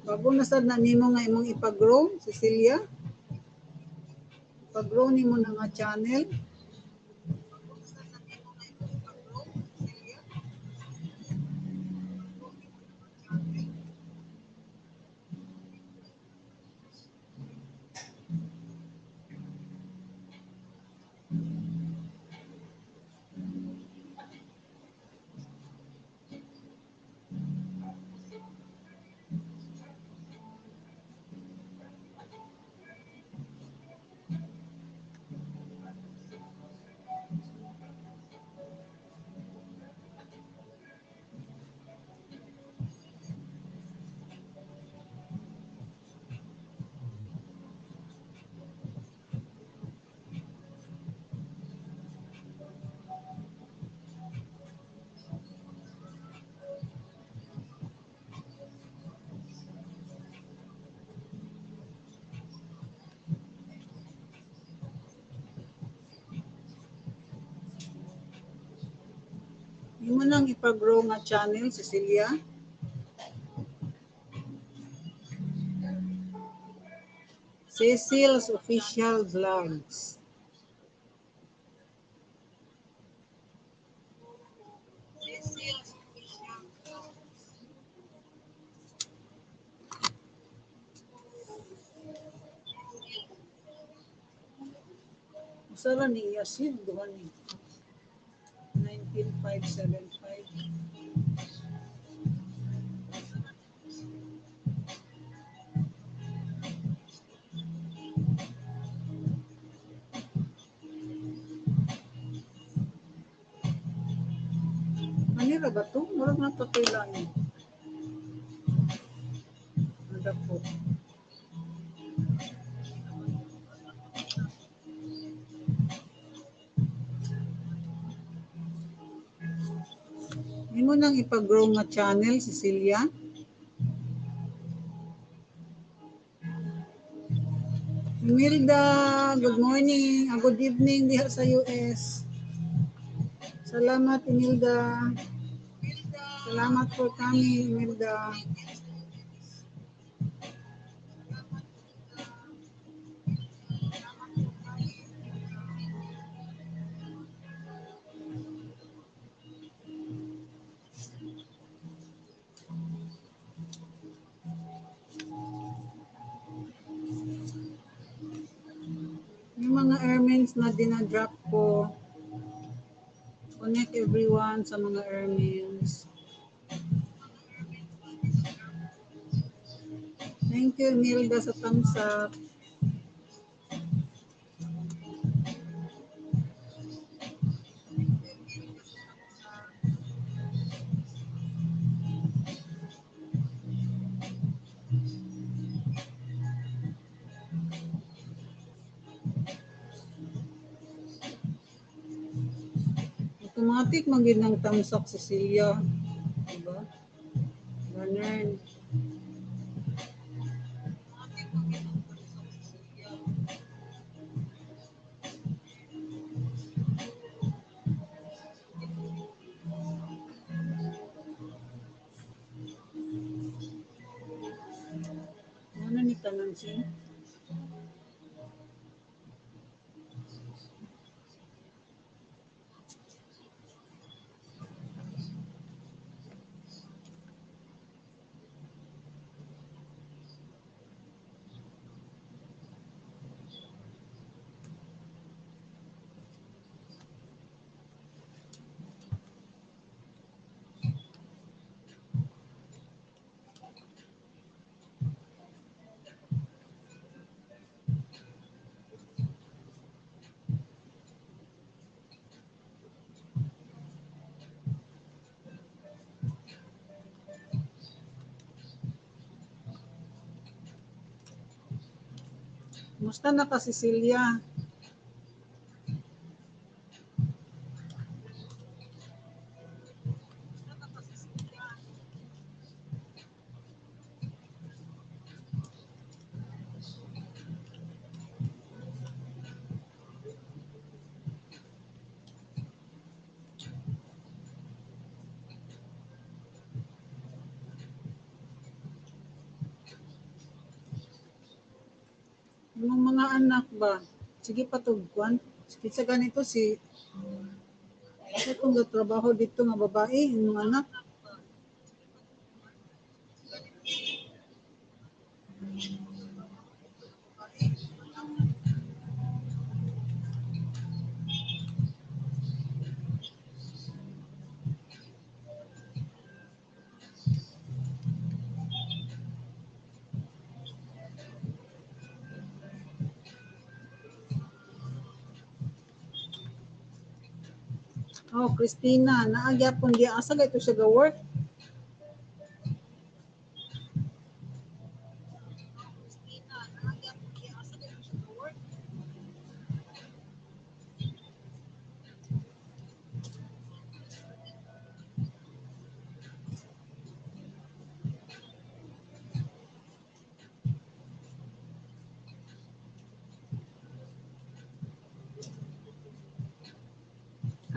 Bako na sad na nimo nga imong ipa-grow, Cecilia? Ipa-grow nimo na nga channel? Imo nang ipa-grow nga channel, Cecilia. Cecil's Official Vlogs. Usa ra ni iya sid, duha ni. Nineteen five seven five. Manira ba to? Murag napatay lang eh. Ang dako. Imo nang ipa-grow nga channel, Cecilia? Imelda, good morning. Ah, good evening diha sa U S. Salamat, Imelda. Salamat for coming, Imelda. Yung mga Ermins na dinadrop ko, connect everyone sa mga Ermins. Thank you, Imelda, sa thumbs up. Automatic man gid nang thumbs up, Cecilia. Diba? Ganun. Ano ni tanan siya? Kumusta na ka, Cecilia? Imong mga anak ba? Sige, patugkuan. Sige, sa ganito, si, sa itong trabaho dito nga babae, imong anak. Oh, Christina, naa gyapon diya. Asa ga ito siya ga-work?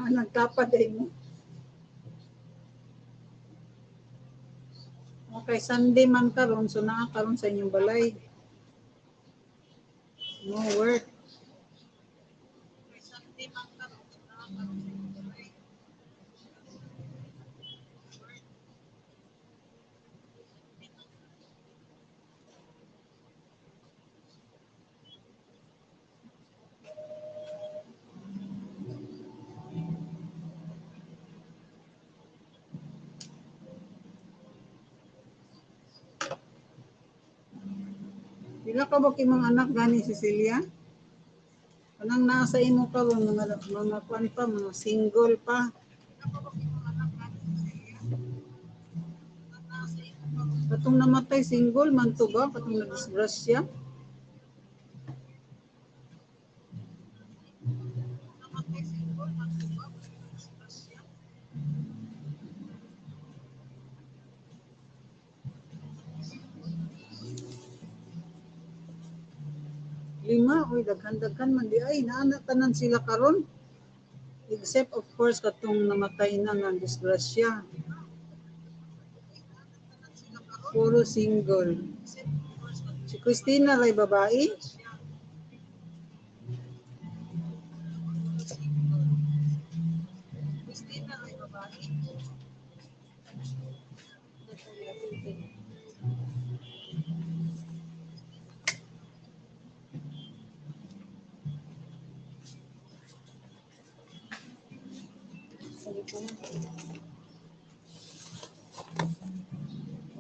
Ah, nagkapaday mo. Okay, Sunday man karon, so naa karon sa inyong balay. No work. Pila ka buok imong anak gani, Cecilia? Kanang nasa imo ka ba, mga, mga kwan pa, mga single pa? Katong namatay, single man to ba? Katong nadisgrasya? Lima, uy, daghan-daghan man di ay. Naana tanan sila karon. Except, of course, katong namatay na nga disgrasya. Puro single. Si Christina lay babae. Christina lay babae.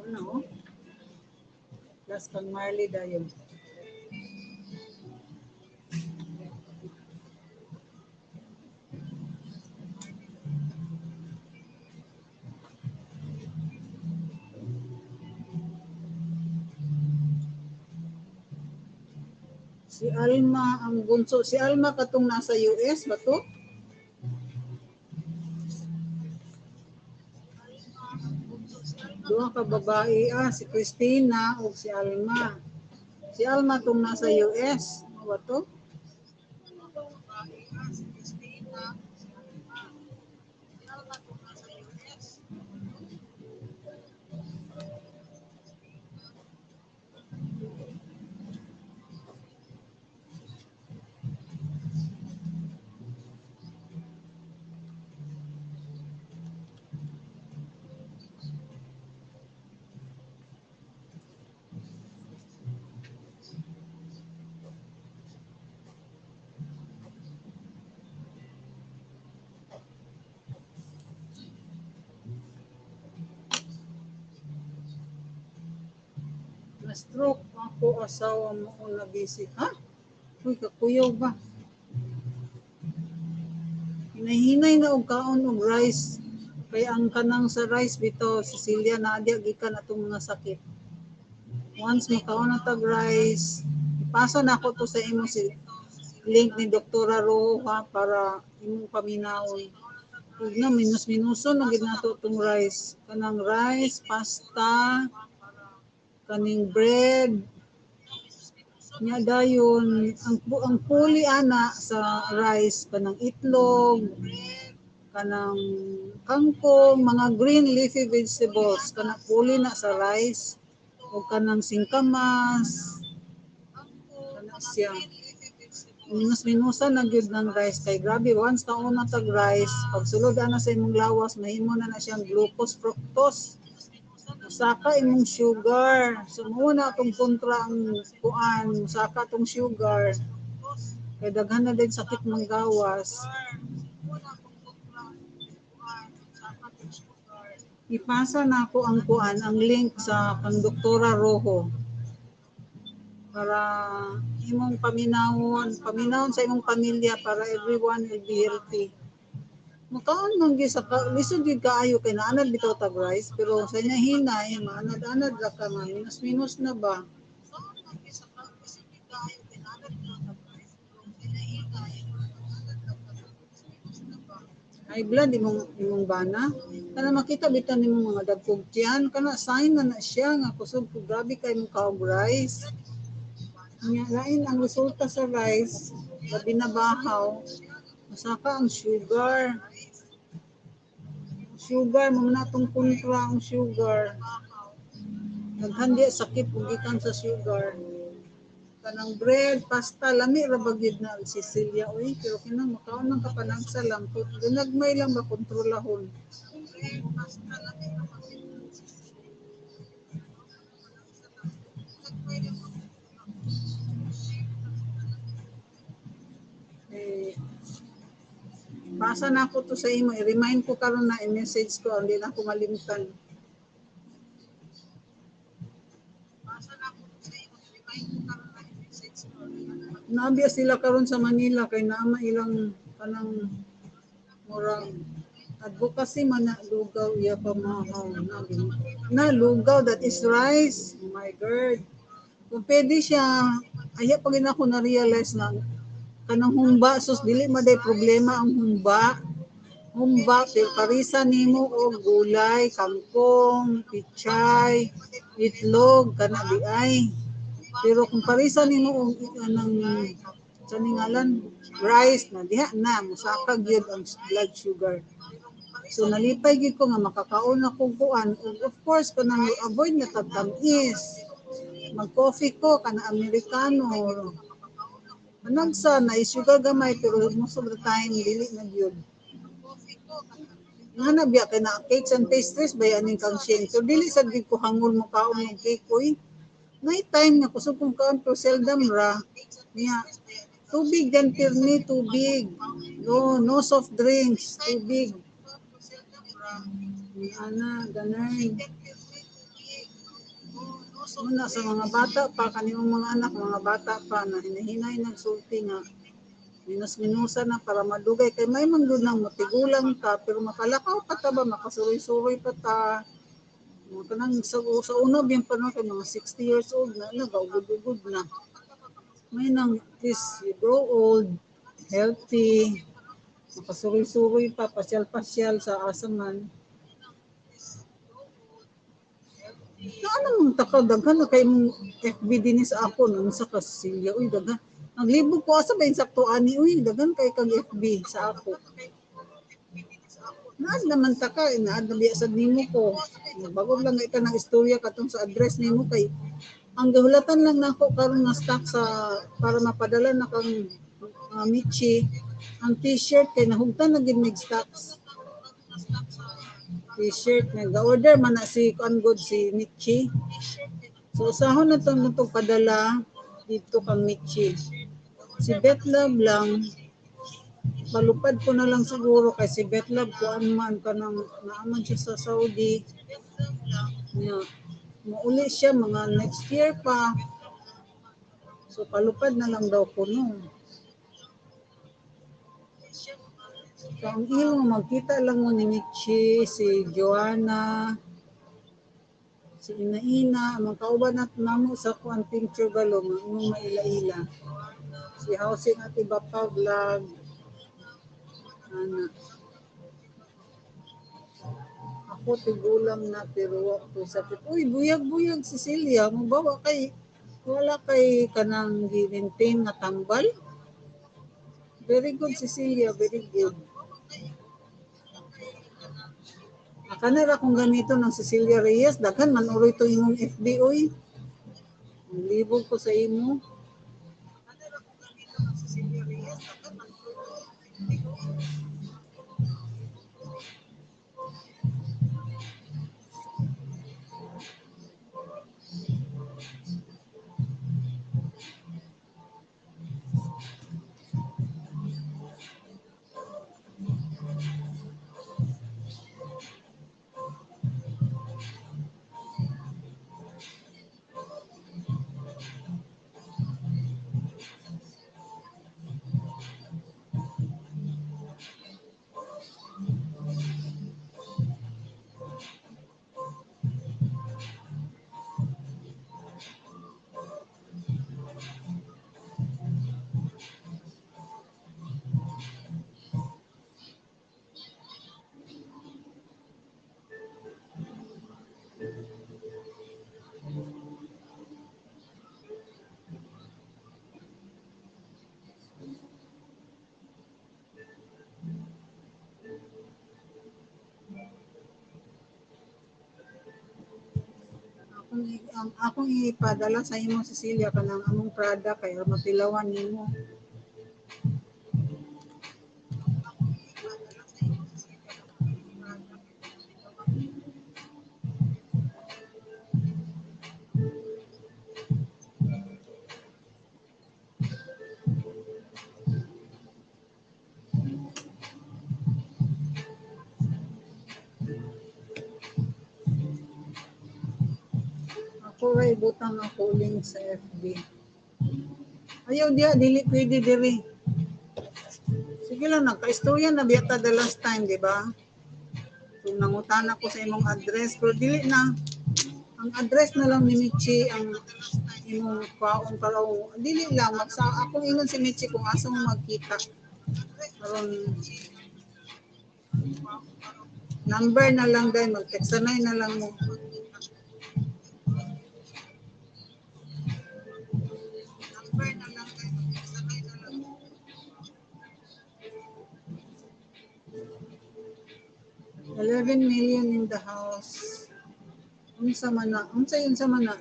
Ano? Plus kang Marley dayon. Si Alma ang bunso. Si Alma katong nasa U S ba to? Duha ka babae, ah, si Christina ug si Alma. Si Alma tong nasa U S. Ano ba to? Na-stroke ako, asawa mo o nabisi. Ha? Uy, kakuyaw ba? Hinay-hinay na og kaon og rice. Kay ang kanang sa rice bitaw, Cecilia, naagya gikan atong mga sakit. Once makaon na tag rice, Pasa na ako to sa imo si link ni Doktora Rojo, ha, para imong paminawon. Tignan, minus-minuson na gid nato tong rice. Kanang rice, pasta, kaning bread. Nya dayon, ang, ang puli ana sa rice, kanang itlog, kanang kangkong, mga green leafy vegetables, kanang puli na sa rice, o kanang singkamas, kana siya. Minus-minusan na gyud ng rice kay grabe, once nauna tag rice, pagsulod ana sa imong lawas, mahimo na na siyang glucose, fructose. Saka imong sugar. So, mao na atong kontra ang kuan, saka atong sugar. Kay daghan na din sakit manggawas. Ipasa na ako ang kuan, ang link sa kang Doktora Rojo. Para imong paminawon, paminawon sa imong pamilya para everyone will be healthy. Makaon man gyud sa ka, lisod gyud kaayo kay naanad bitaw tag rice, pero sa hinay-hinay, maanad-anad ra ka nga, minus-minus na ba? High blood, imong, imong bana. Kana makita bitaw nimo mga dagkog tiyan, kana sign na na siya nga kusog ko, grabe kay mong kaog rice. Nya, lain ang resulta sa rice, labi na bahaw, masaka ang sugar. Sugar, mga natong kontra ang sugar. Daghan diya sakit kung gikan sa sugar. Kanang bread, pasta, lami ra ba gyud na, Cecilia, uy? Pero kinang makaon lang ka panagsa lang. Kung ginagmay lang ba, kontrolahon. Eh, basa na ako to sa imo. I-remind ko karon na i-message ko, hindi na ako malimtan. Naabya sila karon sa Manila kay naama ilang kanang murag advocacy man na lugaw iya pamahaw na, na lugaw, that is rice. Oh my God. Kung pwede siya, aya pa gid ako na-realize na kanang humba, sus, dili maday problema ang humba. Humba, pero parisan nimo og gulay, kangkong, pichay, itlog, kana di ay. Pero kung parisan nimo og anang sa ningalan, rice na, diha na, musaka gyud ang blood sugar. So, nalipay gyud ko nga makakaon ako kuan. Ug of course, kanang avoid na tagtamis. Mag-coffee ko, kana Americano. Managsa na, sugar gamay, pero most of the time, dili na gyud. Nga na biya kay na cakes and pastries, ba yan yung kang Shane? So, dili sa gyud ko hangol mo kaon ng cake, uy. May time na kusog kong kaon, pero seldom ra. Niya, tubig dyan, pirmi, tubig. No, no soft drinks, tubig. Ana, ganun. Muna sa mga bata pa, kanimong mga anak, mga bata pa, na hinahinay nagsulti nga, minus-minusan na para madugay. Kay may man gud nang matigulang ta, pero makalakaw pa ta ba, makasuroy-suroy pa ta. Mga kanang sa, sa una, biyan pa na kay mga sixty years old na, nagaugod-ugod na. May nang, at least, you grow old, healthy, makasuroy-suroy pa, pasyal-pasyal sa asa man. Na ano mong taka, daghan na kay mong F B din sa ako, nung sa Kasilya, uy, daghan. Naglibog ko, asa ba yung sakto ani, uy, daghan kay kag F B sa ako. Naad naman taka, inaad na biya sad nimo ko. Bago lang ika ng istorya katong sa address nimo kay ang gahulatan lang nako karon nga stock sa para mapadala na kang ah, Michi, ang t-shirt kay nahugtan na gid mig stocks. T-shirt, nag-order man na si kuan gud si Michi. So usahon na tong padala dito kang Michi. Si Beth Love lang, palupad ko na lang siguro kay si Beth Love kuan man kanang naaman siya sa Saudi. Niya, mauli siya mga next year pa. So, palupad na lang daw kuno. So, ang imo, magkita lang mo ni Michi, si Joanna, Si Ina-ina, ang mga kauban nat-, namo sa kuan, Team Chugalo, mga imong maila-ila. Si Housing Ate Bapa Vlog. Ana. Ako, tigulang na, pero wa ko sakit. Uy, buyag-buyag, Cecilia. Mabawa kay, wala kay kanang gi-maintain na tambal. Very good, Cecilia. Very good. Akana ra kung ganito ng Cecilia Reyes, daghan man uroy to imong F B, oy. Ang libog ko sa imo. Akong i-, ang akong ipadala sa imo, Cecilia, kanang among Prada, kaya matilawan nimo. Ako ra ibutang ako link sa F B. Ayaw diya, dili pwede diri. Sige lang, nagkaistorya na biya ta the last time, di ba? Kung nangutana ko sa imong address, pero dili na. Ang address na lang ni Michi ang imong kwaon para, dili lang, magsa-, akong ingon si Michi kung asa mo magkita. Karon, number na lang, dai, mag-text na lang mo. Eleven million in the house. Unsa man na? Unsay unsa man na?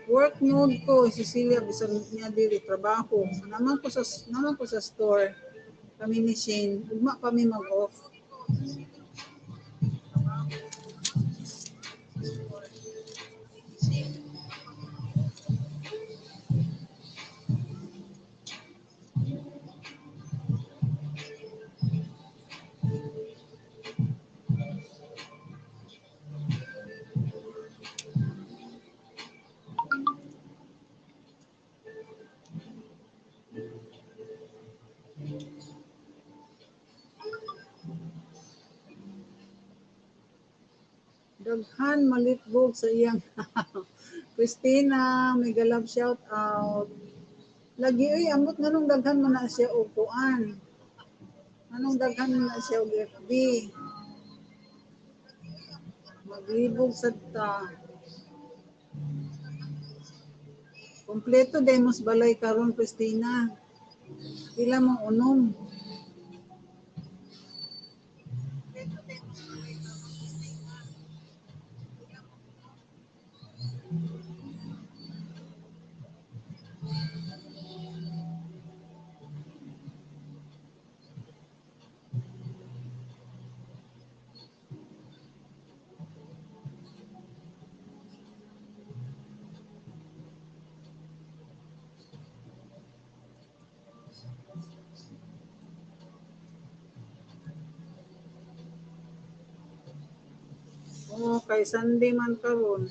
Work mode ko, si Cecilia, bisan niya diri trabaho. Naman ko sa, naman ko sa store, kami ni Shane. Ugma kami mag-off. Daghan malitbog sa iyang Christina, mega love, shout out. Lagi, uy, ambot nganong daghan man na siya og kuan. Nganong daghan man na siya og F B. Maglibog sad ta. Kompleto dai mos balay karon, Christina. Pila mo unom? Oo, kay Sunday man karon.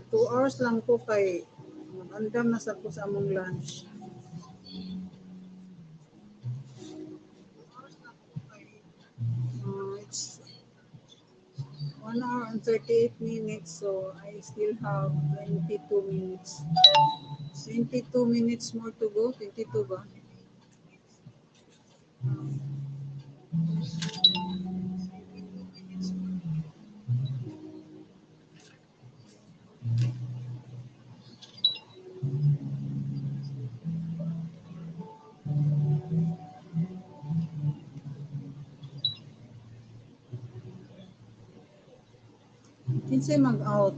Two hours lang ko kay mag-andam na sa ko sa among lunch. Uh, it's one hour and thirty-eight minutes, so I still have twenty-two minutes. Twenty-two minutes more to go. Twenty-two ba? Kinsay mag-out?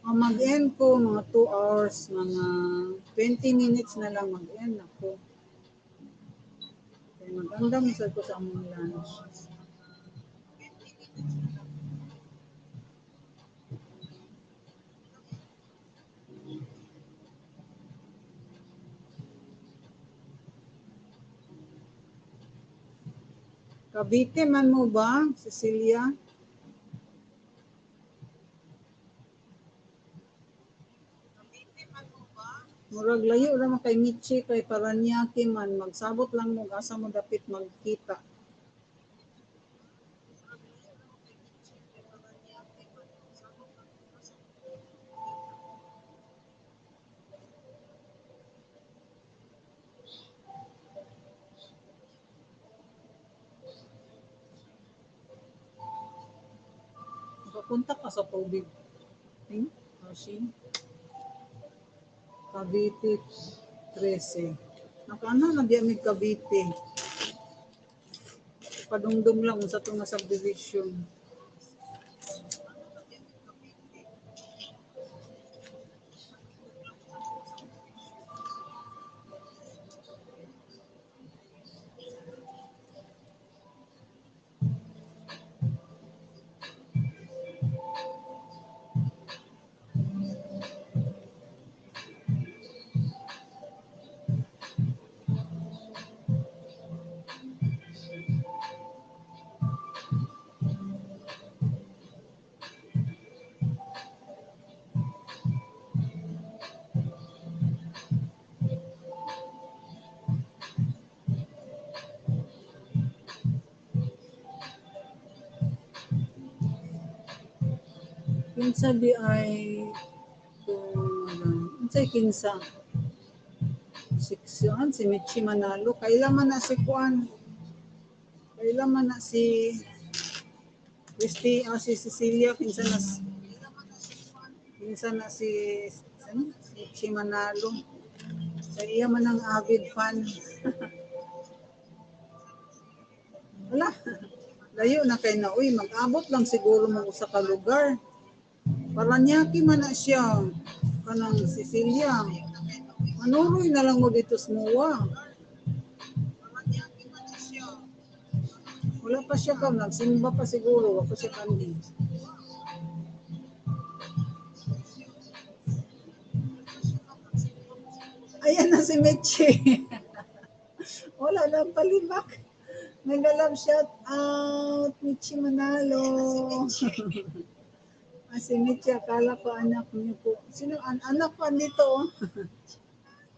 Ang mag-end ko, mga two hours, mga twenty minutes na lang mag-end ako. Kaya mag-andam isa ko sa among lunch. Cavite man mo ba, Cecilia? Murag layo ra man kay Michi, kay Parañaque man. Magsabot lang mo, asa mo dapit magkita. Nakakontak ka sa tubig. Hmm? Machine. Cavite trese. Nakaano na biya mi Cavite. Padungdong lang sa tunga subdivision. Kinsa di ay kung ano, unsay kinsa? Seksyon, si Michi Manalo. Kaila man na si Kuan? Kaila man na si Christy, ah, si Cecilia, kinsa na s-, kinsa na si, ano? Si Michi Manalo. Sa iya man ang avid fan. Wala. Layo na kay na. Uy, mag-abot lang siguro mo sa ka lugar. Parañaque man na siya, kanang Cecilia. Manuroy na lang mo dito sa M O A. Wala pa siya ka, nagsimba pa siguro, wala pa siya kandi. Ayan na si Mitchie. Wala nang palibak. Mega love shout out, Mitchie Manalo. Ah, si Mitchie, akala ko anak niyo po. Sino an-, anak ko andito, oh.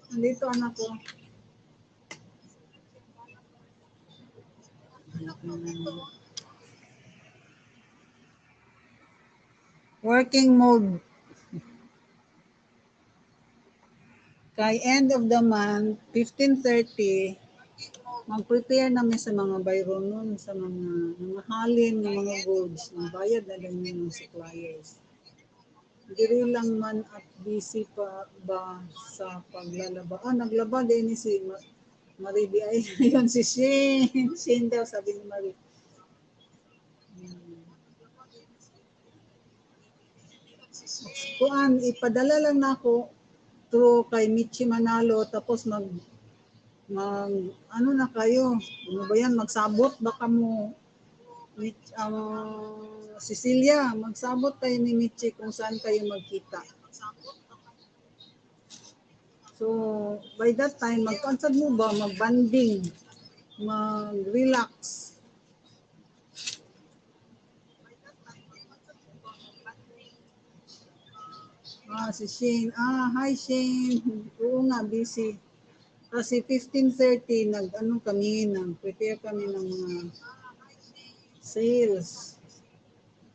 Andito, anak ko. Working mode. Kay end of the month, fifteen thirty, mag-prepare na mi sa mga bayronon, sa mga, mga halin, ng mga goods. Magbayad na lang yung mga suppliers. Diri lang man at busy pa ba sa paglalaba? Ah, naglaba din ni si Ma-, Marie di ay yun si Shane. Shane daw, sabi ni Marie. Hmm. Kuan, ipadala lang na ako through kay Mitchie Manalo, tapos mag, mag, ano na kayo? Ano ba yan? Magsabot ba kamo? Mit-, ah, Cecilia, magsabot kayo ni Mitchie kung saan kayo magkita. So, by that time, magkansad mo ba? Mag-bonding, mag-relax. Ah, si Shane. Ah, hi Shane. Oo nga, busy. Kasi fifteen thirty, nag-ano kami, nag-prepare kami ng mga sales.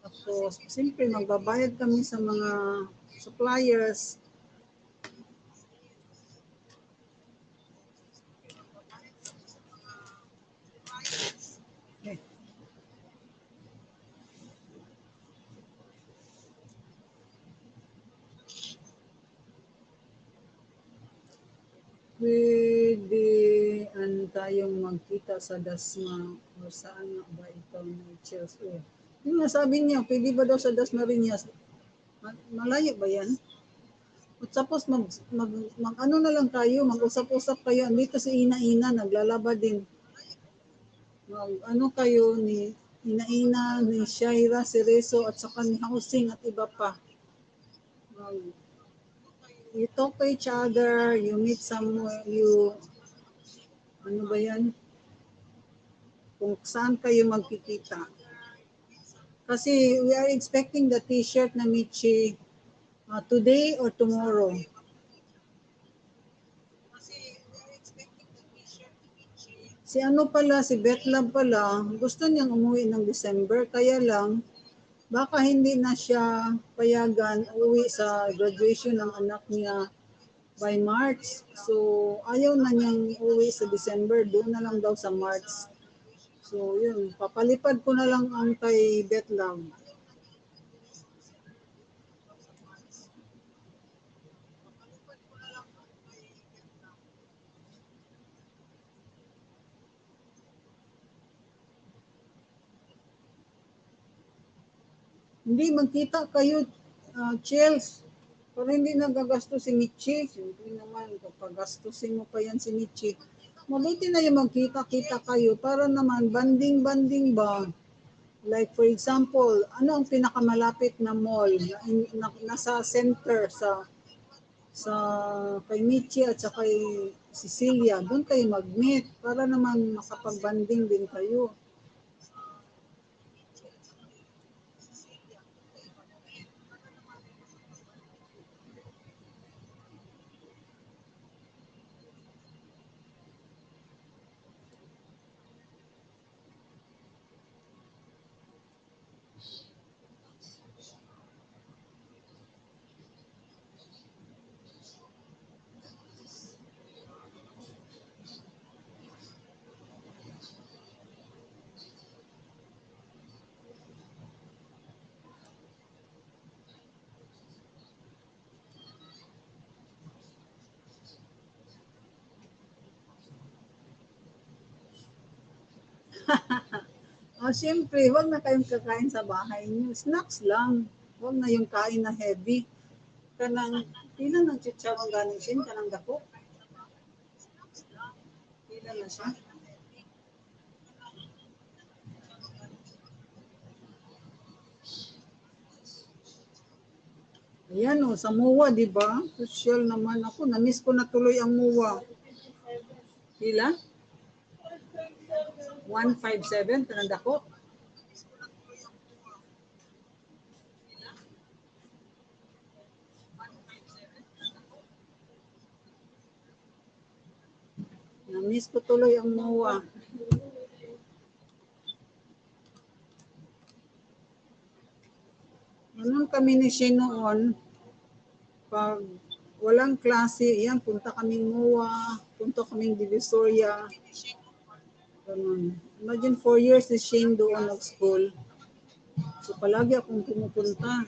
Tapos, siyempre, magbabayad kami sa mga suppliers. Pwede an tayong magkita sa Dasma or saan nga ba ito ni Chelsea? Yun nga sabi niya, pwede ba daw sa Dasmariñas? Ma-, malayo ba yan? At tapos mag, mag, mag ano na lang kayo, mag-usap-usap kayo. Andito si Ina-Ina, naglalaba din. Mag ano kayo ni Ina-Ina, ni Shaira Cerezo, at saka ni Housing at iba pa. Mag, you talk to each other, you meet somewhere, you, ano ba yan? Kung saan kayo magkikita. Kasi we are expecting the t-shirt na Michi, ah, today or tomorrow. Si ano pala, si Betlab pala, gusto niyang umuwi ng December. Kaya lang, baka hindi na siya payagan uwi sa graduation ng anak niya by March. So, ayaw na niyang uwi sa December. Doon na lang daw sa March. So, yun. Papalipad ko na lang ang kay Betlab. Hindi, magkita kayo, ah, Chels. Para hindi nagagastos si Michi. Siyempre naman, kapag gastusin mo pa yan si Michi. Mabuti na yung magkita-kita kayo para naman banding-banding ba? Like for example, ano ang pinakamalapit na mall na, na, nasa center sa sa kay Michi at sa kay Cecilia? Doon kayo mag-meet para naman makapag-bonding din kayo. Ah, siyempre, wag na kayong kakain sa bahay niyo. Snacks lang. Wag na yung kain na heavy. Kanang, pila ng chicharon ganing sin, kanang dako? Pila na siya? Ayan o, sa MOA, di ba? Sosyal naman ako. Na-miss ko na tuloy ang MOA. Pila? One five seven, kanang dako. Na-miss ko tuloy ang MOA. Ganun kami ni Shane noon. Pag walang klase, yan, punta kaming MOA, punta kaming Divisoria. Ganun. Imagine, four years si Shane doon nag-school. So, palagi akong pumupunta.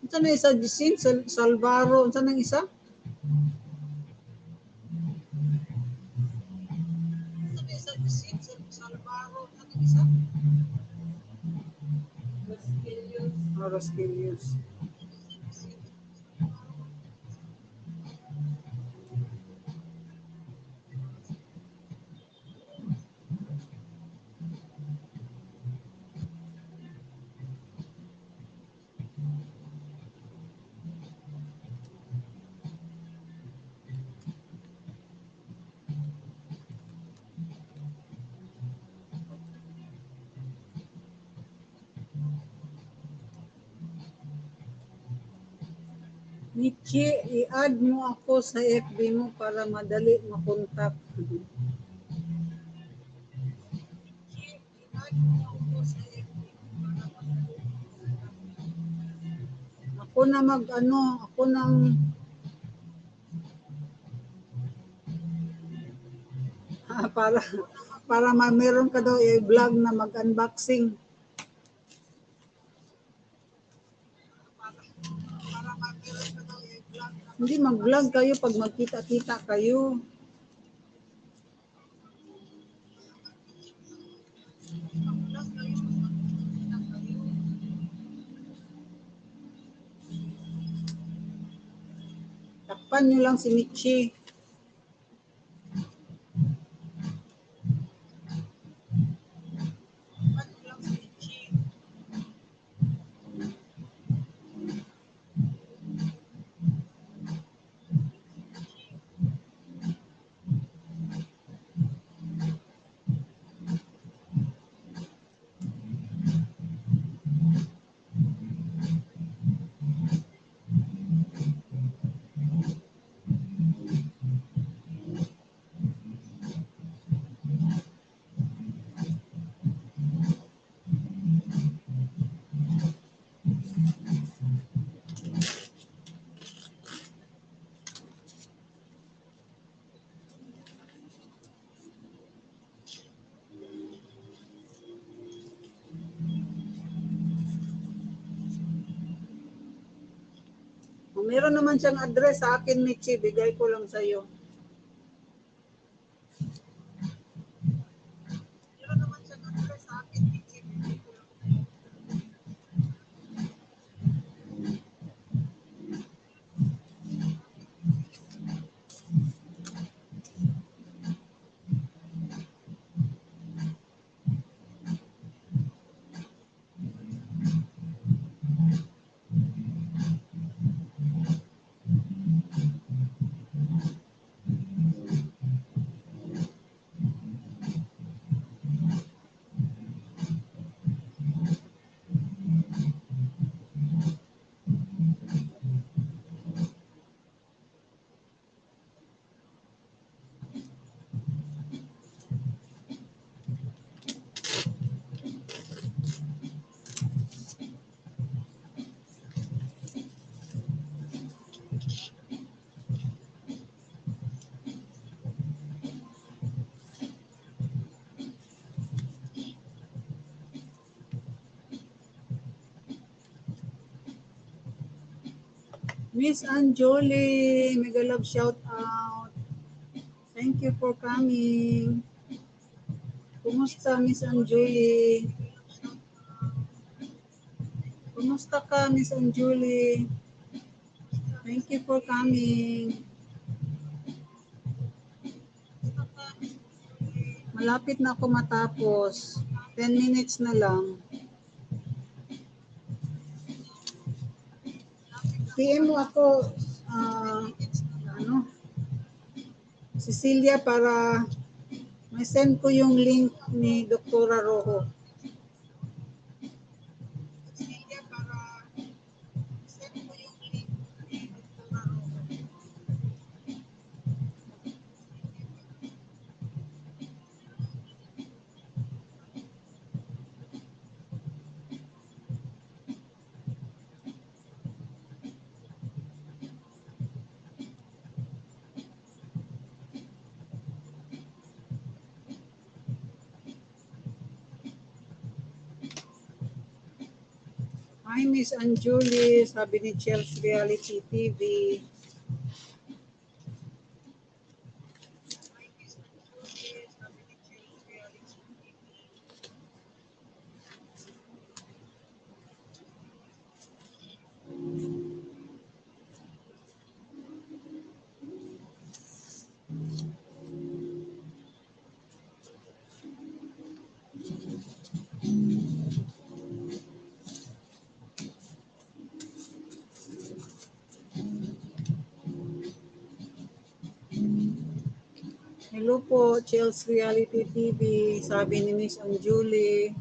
Unsa na isa, Jisin? Sal-, Salvaro. Unsa nang isa? Ah, Rosquillos. Michi, i-add mo ako sa F B mo para madali makontak. Ako na mag-ano, ako nang, ah, para, para ma-, meron ka daw i-vlog na mag-unboxing. Hindi, mag-vlog kayo pag magkita-kita kayo. Takpan nyo lang si Michi. Meron naman siyang address sa akin, Michi. Bigay ko lang sa'yo. Miss Anjuli, mega love shout out. Thank you for coming. Kumusta, Miss Anjuli? Kumusta ka, Miss Anjuli? Thank you for coming. Malapit na ako matapos. Ten minutes na lang. P M mo ako, ah, ano, Cecilia, para may send ko yung link ni Doktora Rojo. Hi, Miss Anjuli, sabi ni Chels Reality T V. Hello po, Chels Reality T V, sabi ni Miss Anjuli.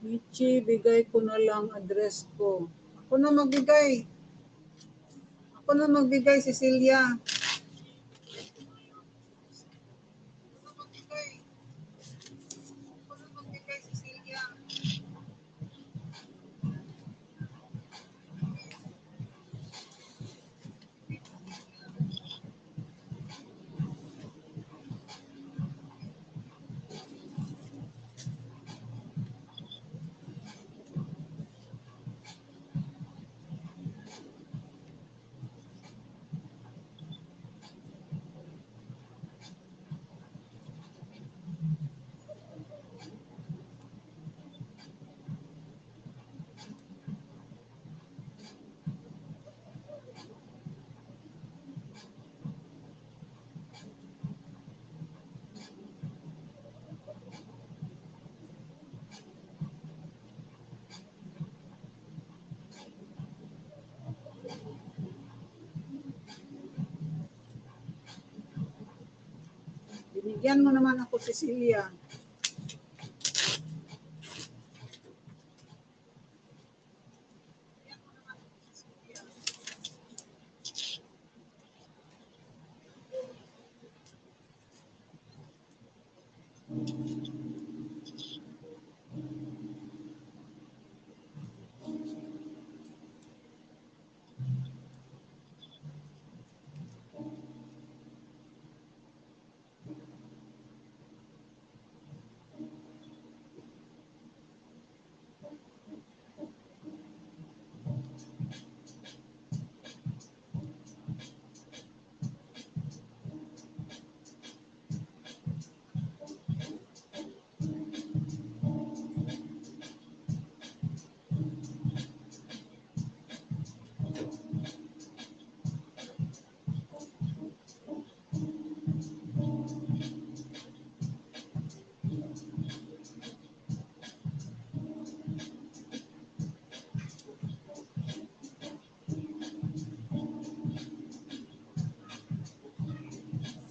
Michi, bigay ko na lang address ko. Ako na magbigay. Ako na magbigay, Cecilia. Bigyan mo naman ako, Cecilia.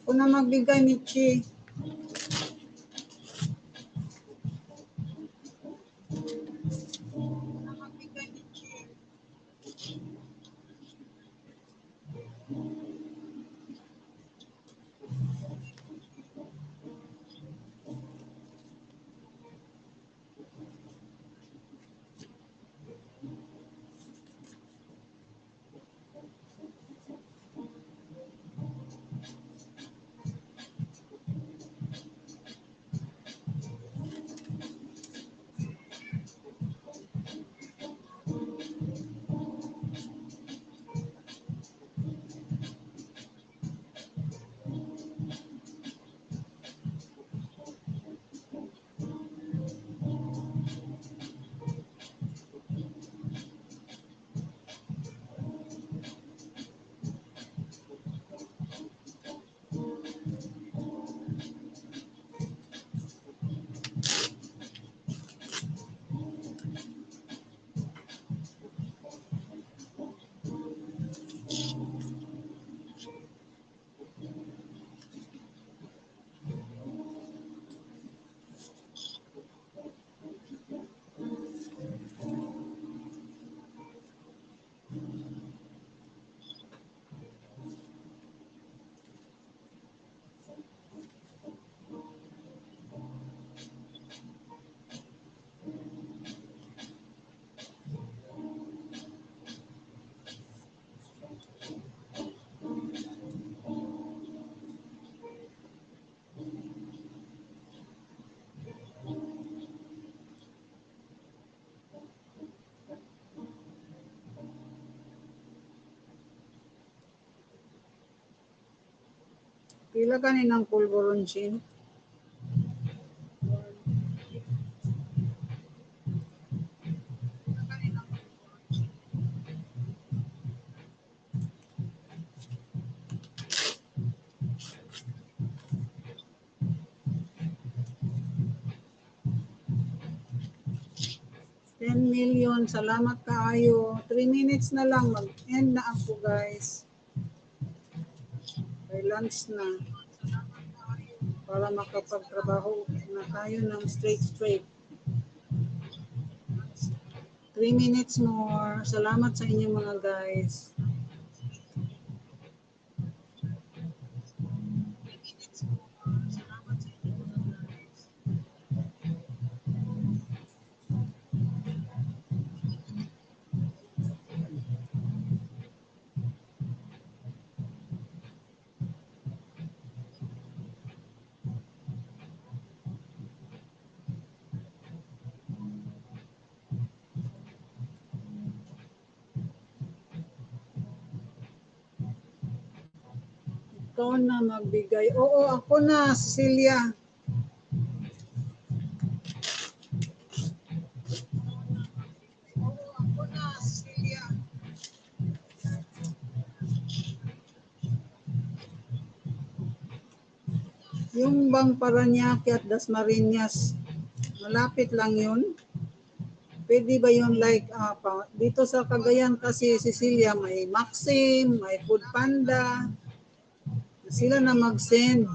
Ako na magbigay, Michi. Pila ka nin Uncle Boronsin? Ten million. Salamat kaayo. Three minutes na lang. Mag-end na ako, guys. May lunch na. Para makapagtrabaho na tayo ng straight, straight. Three minutes more. Salamat sa inyo, mga guys. Ikaw na magbigay. Oo, ako na, Cecilia. Yung bang Parañaque at Dasmariñas, malapit lang yun. Pwede ba yun, like, ah, pa, dito sa Cagayan kasi, Cecilia, may Maxim, may Food Panda. Sila na mag-send.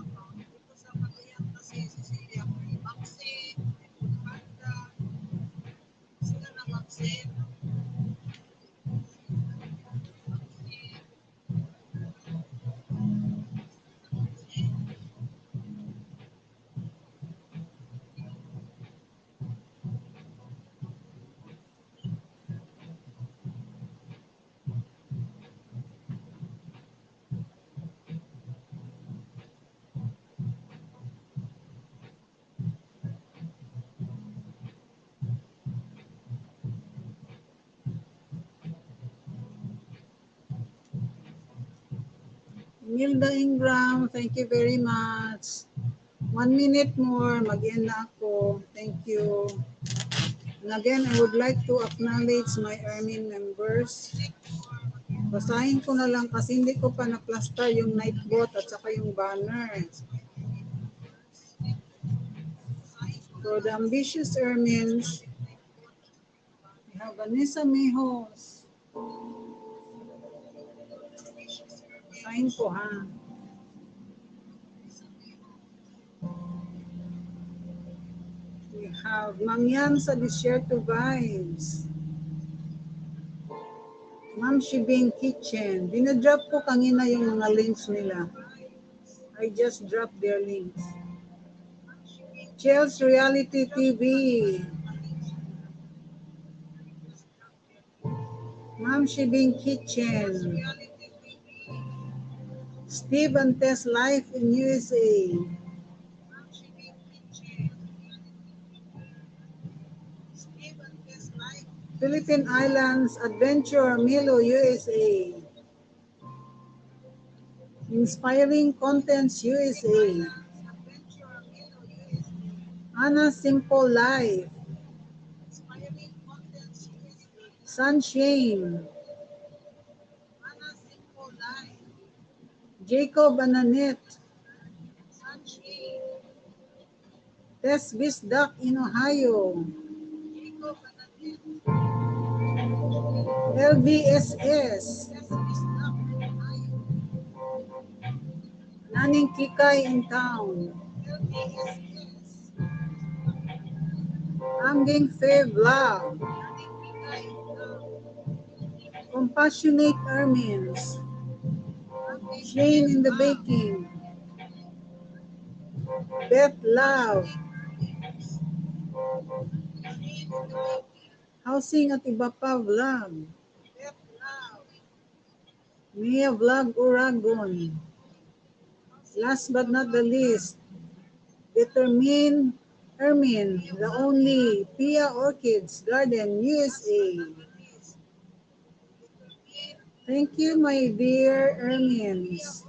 Hilda Ingram, thank you very much. One minute more, mag-end na ako. Thank you. And again, I would like to acknowledge my Ermin members. Basahin ko na lang kasi hindi ko pa naplastar yung night bot at saka yung banner. For the ambitious Ermins, we have Vanessa Mejos. Sign ko, ha. We have Mangyan sa Desierto Vibes. Ma'am Shibing Kitchen. Dinadrop ko kanina yung mga links nila. I just dropped their links. Chels Reality T V. Ma'am Shibing Kitchen. Steve and Tess Life in U S A. Philippine Islands Adventure, Milo, U S A. Inspiring Contents, U S A. Ana Simple Life. Sunshine. Jacob and Annette. Tess Bisdak in Ohio. L V S S. Naning Kikay in town. Anging Fav Love. Compassionate Ermins. Shane in the Baking. Beth Love. Housing at iba pa vlog. Mia Vlog Uragon. Last but not the least, Determine Ermin, the only Pia Orchids Garden, U S A. Thank you, my dear Ermins.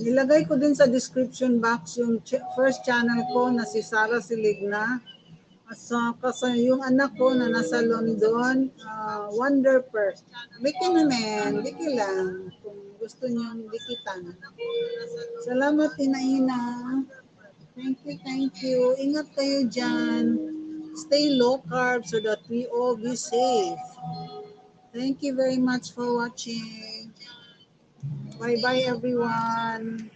Nilagay ko din sa description box yung ch- first channel ko na si Sarah Siligna. At sa, kasi yung anak ko na nasa London, ah, Wonder First. Biki naman, biki lang. Kung gusto niyong bikitan. Salamat, Ina-ina. Thank you, thank you. Ingat kayo dyan. Stay low carb so that we all be safe. Thank you very much for watching. Bye-bye, everyone.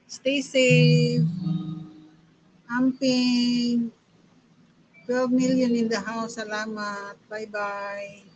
Stay safe. Amping. Twelve million in the house. Salamat. Bye-bye.